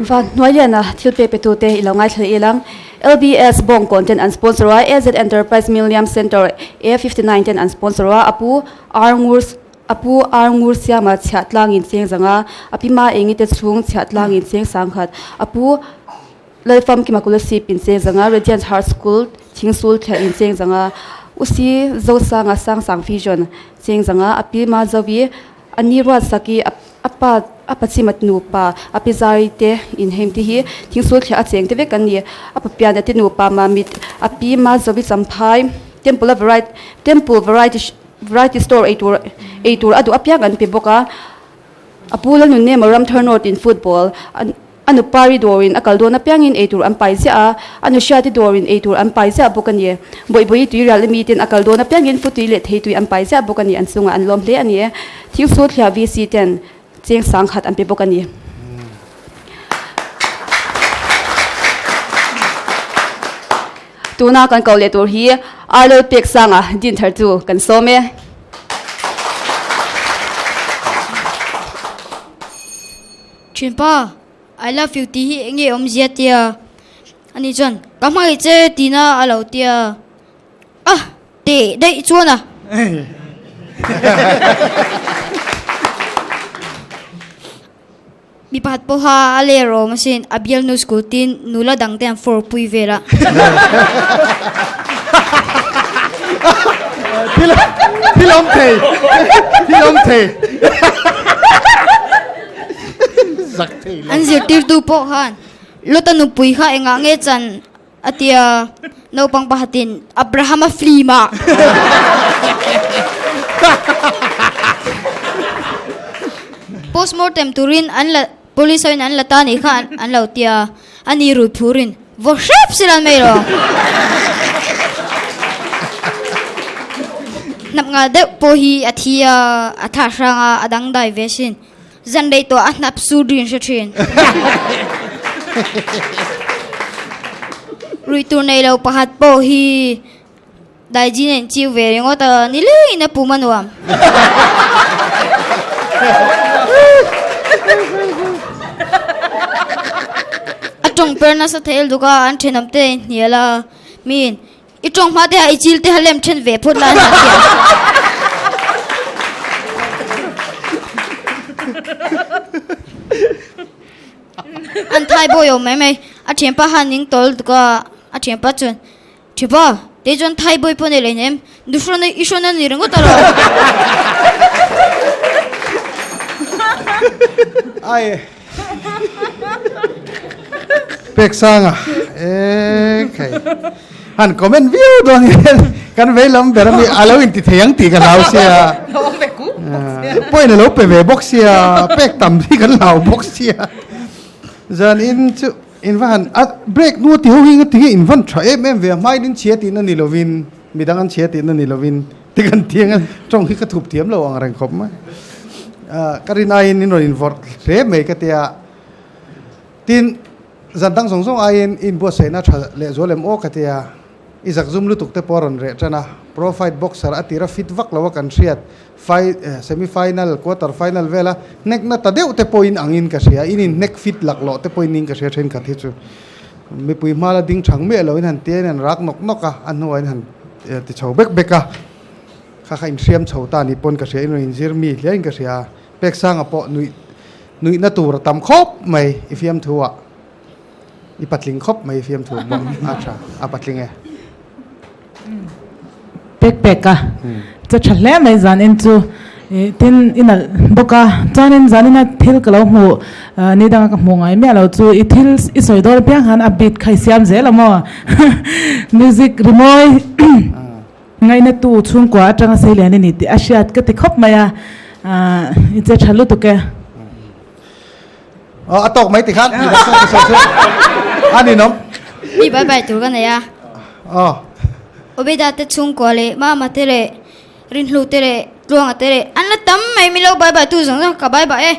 Van hnuai lian a thil pe pe tute i lo ngaithla leh ilang. LBS Bawng Content an sponsor a, AZ Enterprise Milliam Centre A59 ten an sponsor a, a pu R Ngur A pu Ar Ngur Siama chhiah tlangin cheng zanga, a pi Ma Engi te chhung chhiah tlangin cheng sangkhat, a pu Lalfam Kima Kulasip in cheng zanga, Radiant Heart School Thingsul thliah in cheng zanga, U Si Zosanga Sangsang Vision cheng zanga, a pi Ma Zovi a ni Ruatsaki a pa a Pachimat nupa a pi Zari te in heng te hi Thingsul thliah a cheng te vek an ni. A papiana te nupa Mamit a pi Ma Zovi Champhai Temple a Variety Temple Variety Variety store ei tur ei tur a duh apiang an pe bawk a, a pu Lalnun Nemo Ramthar North in football a a nupari dawrin a kal dawn apiangin ei tur an pai ziah a, a nuhriati dawrin ei tur an pai ziah bawk a ni. Bawihbawi tuirial ami ten a kal dawn apiangin futui leh theitui an pai ziah bawk a ni, an chungah an lawm hle a ni. Thingsul thliah VC ten cheng sangkhat an pe bawk a ni. Tuna kan ko leh tur hi Arlo pek sanga din thar chu kan sawm e. Thinpa, I love you tih hi enge awmzia tia? Ani chuan, Ka hmangaih che tina a lo tia. A teh daih chuan a. Mi pakhat pawha a ler awm asin, a bialnu school tin nula dangte an fawr pui vel a. Thil thil awm thei thil awm thei zak thei lo. An zirtirtu pawh khan Lota nupui kha engah nge chan A ti a, naupang pakhatin Abraham-a film ah. Postmortem turin an la police hoin an la ta nih kha an lo ti a, a ni rui phurin vaw hrep si lan mai lo. Hnap nghal deuh pawh hi a thi a, a thah hrang a, a dangdai ve asin. Zan rei tawh a hnap sur rin hre thin. Rui tur nei lo pakhat pawh hi Daijin a inchiu ve ringawt a, ni lengin a pum a nuam. A tawng per nasa thei lutuk a, an thenawm te a inhnial a, miin I tawng hma te ha i chil te ha lem then ve phawt lai hna thiam. An thai bawi awm mai mai. A thianpa han ning tawl tuk a, a thianpa chuan, Thianpa, kei chuan thai bawi pawh nei leh hnem, duhrawn a i hrawn a ni ringawt alawm. Ai. Peksanga e khai han comment viau dawn hian kan vei lam ber ami alo in ti thei ang tih ka hlau sia point alo pe ve bawk sia pek tam hi kan hlau bawk sia zan in chu in va han a break nu ti ho hi nga tinge in van tha em em ve a hmain in chhia tihna ni lovin midang an chhia tihna ni lovin Ti kan tiang a, tawng hi ka thup thiam lo ang reng khawp mai. Ka rin aiin in rawn invawrh hle mai ka tia. Tin, zan dang zawng zawng aiin i inbuatsaihna tha lehzual em aw ka tia. I zakzum lutuk te pawh a rawn reh tan a. Pro fight boxer a tira fit vak lo a kan hriat. Fight, semi final, quarter final vela hnek na ta deuh te pawhin angin ka hria. In inhnek fit laklawh te pawhin in ka hria thenkhat hi chu. Mipui hmala ding thang miah lo in han tia in han rak nawk nawk a, a hnuah in han. ti chho bek bek a, kha kha inhriam chho ta ni pawn ka hria, in rawn inzir mi hliain ka hria, Peksanga pawh nuih nuihna tur a tam khawp mai i fiamthu ah, i patling khawp mai i fiamthu pawh a tha, a patling e. Pek pek a, che tha hle mai zanin chu tin i nalh bawk a, chuanin zanin a thil ka lo hmuh ni danga ka hmuh ngai miah lo chu i thil i sawi dawn apiang khan a beat kha i siam zel a maw music rimawi ngaihna tu chhungkua atanga sei lian i ni tih a hriat ka ti khawp mai a, i che tha lutuk e. A tawk mai tikhan a ninawm. Mi bai bai tur ka nei a. Obeda te chhungkua leh Mama te leh Rinhlu te leh Tluanga te leh an la tam mai mi lo bai bai tu zawng zawng ka bai bai e.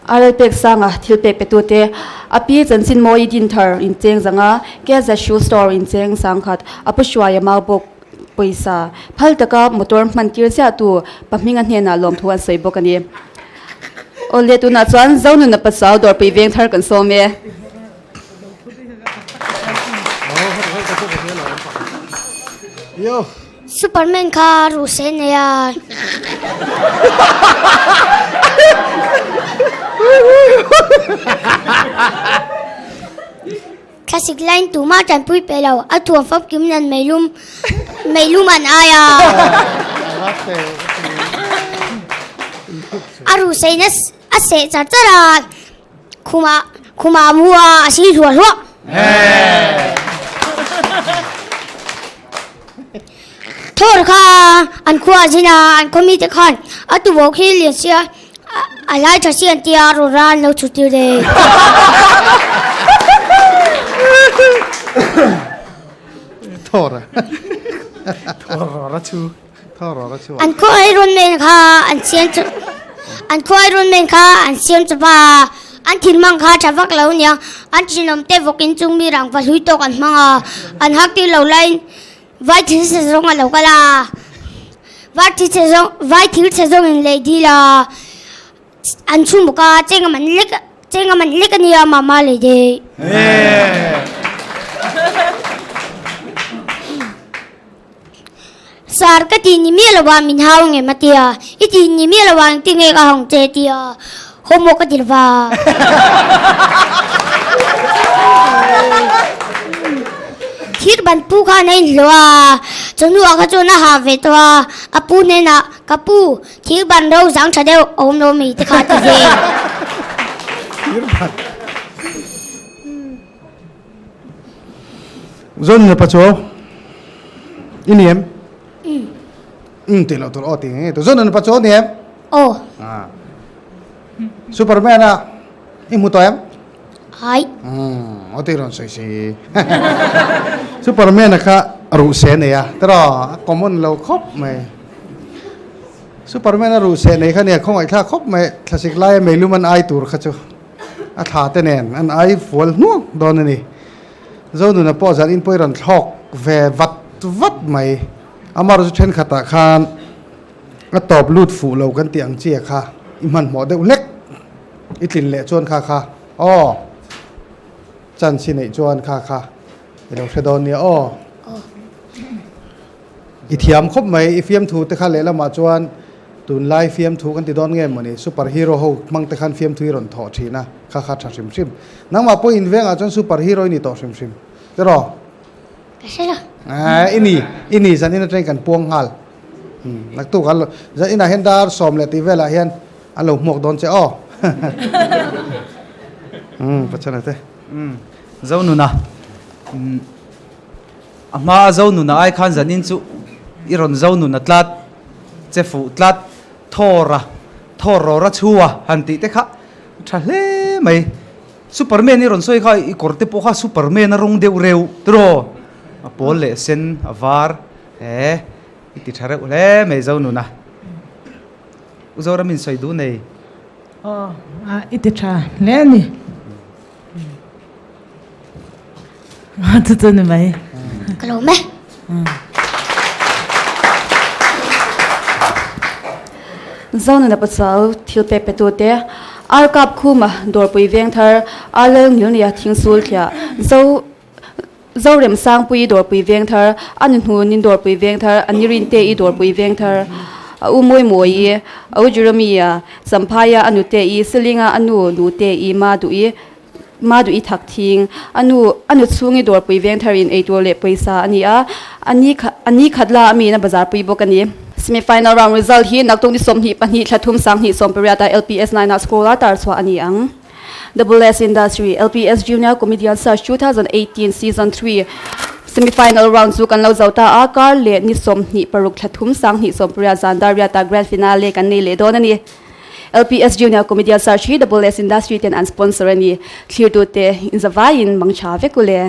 RL pek sanga thil pek pe tute a pi chanchin mawi din thar incheng zanga KZ shoe store incheng sangkhat a pu hruaia mau bawk. Pawisa phal taka motor hman tir ziah tu pahminga hnenah lawmthu an sawi bawk a ni. Awle tunah chuan Zonuna Pasau dawrpui veng thar kan sawm e. Superman kha ruh se nei a. Thlasik laiin tumah tanpui pe lo, a thuam famkim nan meilum meilum an ai a. A ruhseiin a seh char char a, khumah khumah a mu a, a si hluah hluah. Thawr kha an khua a zin a, an khaw mite khan a tuboh khi lian sia a lai tha si an tia rawn ran lo chhut tir dei. Thawr Thawr rawr a chu Thawr rawr a chu An khaw Iron Man kha an siam chu an khaw Iron Man kha an siam chawp a, an thil hmang kha tha vak lo nia, an thinawm te vawkin chung mi rangva hlui tawk an hmang a, an hak tir lo laiin Vai thil chhe zawng a lo kal a, vai thil chhe zawng vai thil chhe zawng in lei dil a, an chhung bawk a, cheng a man lek cheng a man lek a nia mama lei daih. Sir ka ti ni miah lo a min hau ngem a tia, i ti ni miah lo a engtin nge ka hawng che tia homework ka ti lo va. Thir ban pu khan a inhlawh a, chawhnuah kha chuan a ha ve tawh a, a pu hnenah, Ka pu, thir ban ro zang tha deuh a awm lo mi te kha a ti ve. Zawn nge pachuau i ni em? Umm tih loh tur aw tih nge nge tur. Zawn nge pachuau ni em? Aw. Superman a i hmu tawh em? Hai. Umm aw tih rawn sawi si. Superman a kha ruh se nei a tiraw a common lo khawp mai. Superman a ruh se nei kha nia khawngaihthlak khawp mai thlasik laia meilum an ai tur kha chu a thla te nen an ai fual hnuang dawn a ni. Zonuna pawh zan inpawih rawn thlawk ve vat vat mai. Amar chu thenkhatah khan a tawp lut fuh lo kan tih ang chi a kha i hmanhmawh deuh hlek i tlin leh chuan kha kha aw chance i neih chuan kha kha i lo hre dawn nia aw. I thiam khawp mai i fiamthu te kha lehlamah chuan tunlai fiamthu kan ti dawn nge mawni super hero ho hmang te khan fiamthu i rawn thawh thin a kha kha tha hrim hrim. Nangmah pawh invengah chuan super hero i ni tawh hrim hrim tiraw? Ka hre lo. Eeh i ni, i ni zanin atangin kan puang nghal. Umm naktuk an lo, zaninah hian dar sawm leh tih velah hian an lo hmuak dawn che aw. Umm Pachana te. Umm Zonuna umm a hma a Zonuna ai khan zanin chu i rawn Zonuna tlat che fuh tlat thawr a thawr rawr a chhu a han tih te kha tha hle mai. Superman i rawn sawi kha i kawr te pawh kha Superman a rawng deuh reuh tiraw? A pawl leh sen a var he i ti tha reuh hle mai Zonuna. U Zoram in sawi duh nei. Aw i ti tha hle a ni. Chu chu ni mai. Ka lo me. Zonuna pasal thil pek pe tu te. Ar Kap Khuma Dawrpui Vengthar, Ar Lal Ngilnia Thingsul Thliah, Zo Zorem Sangpui Dawrpui Vengthar, A Nu Hnunin Dawrpui Vengthar, A Ni Rinte-i Dawrpui Vengthar, A U Mawi Mawi-i, A U Jeremy-a, Champhaia A Nute-i, Silinga A Nu Nute-i, Ma Duh-i, Ma Duh-i Thak Thing, A Nu A Nu Chhungi Dawrpui Vengtharin eitur leh pawisa a ni a, a ni a ni khat la a miin a bazarpui bawk a ni. Semi-final round result hi naktuk ni 22 thla thum 2018 ah LPS 9 ah scroll a tar chhuah a ni ang. Double S Industry, LPS Junior Comedian Search 2018 Season 3 Semi-final round chu kan lo zo ta a, kar leh ni 26 thla thum 2018 zan dar riatah Grand Finale kan nei leh dawn a ni. LPS Junior Comedian Search hi Double S Industry ten an sponsor a ni. Thlirtute inzavaiin mang tha vek u le.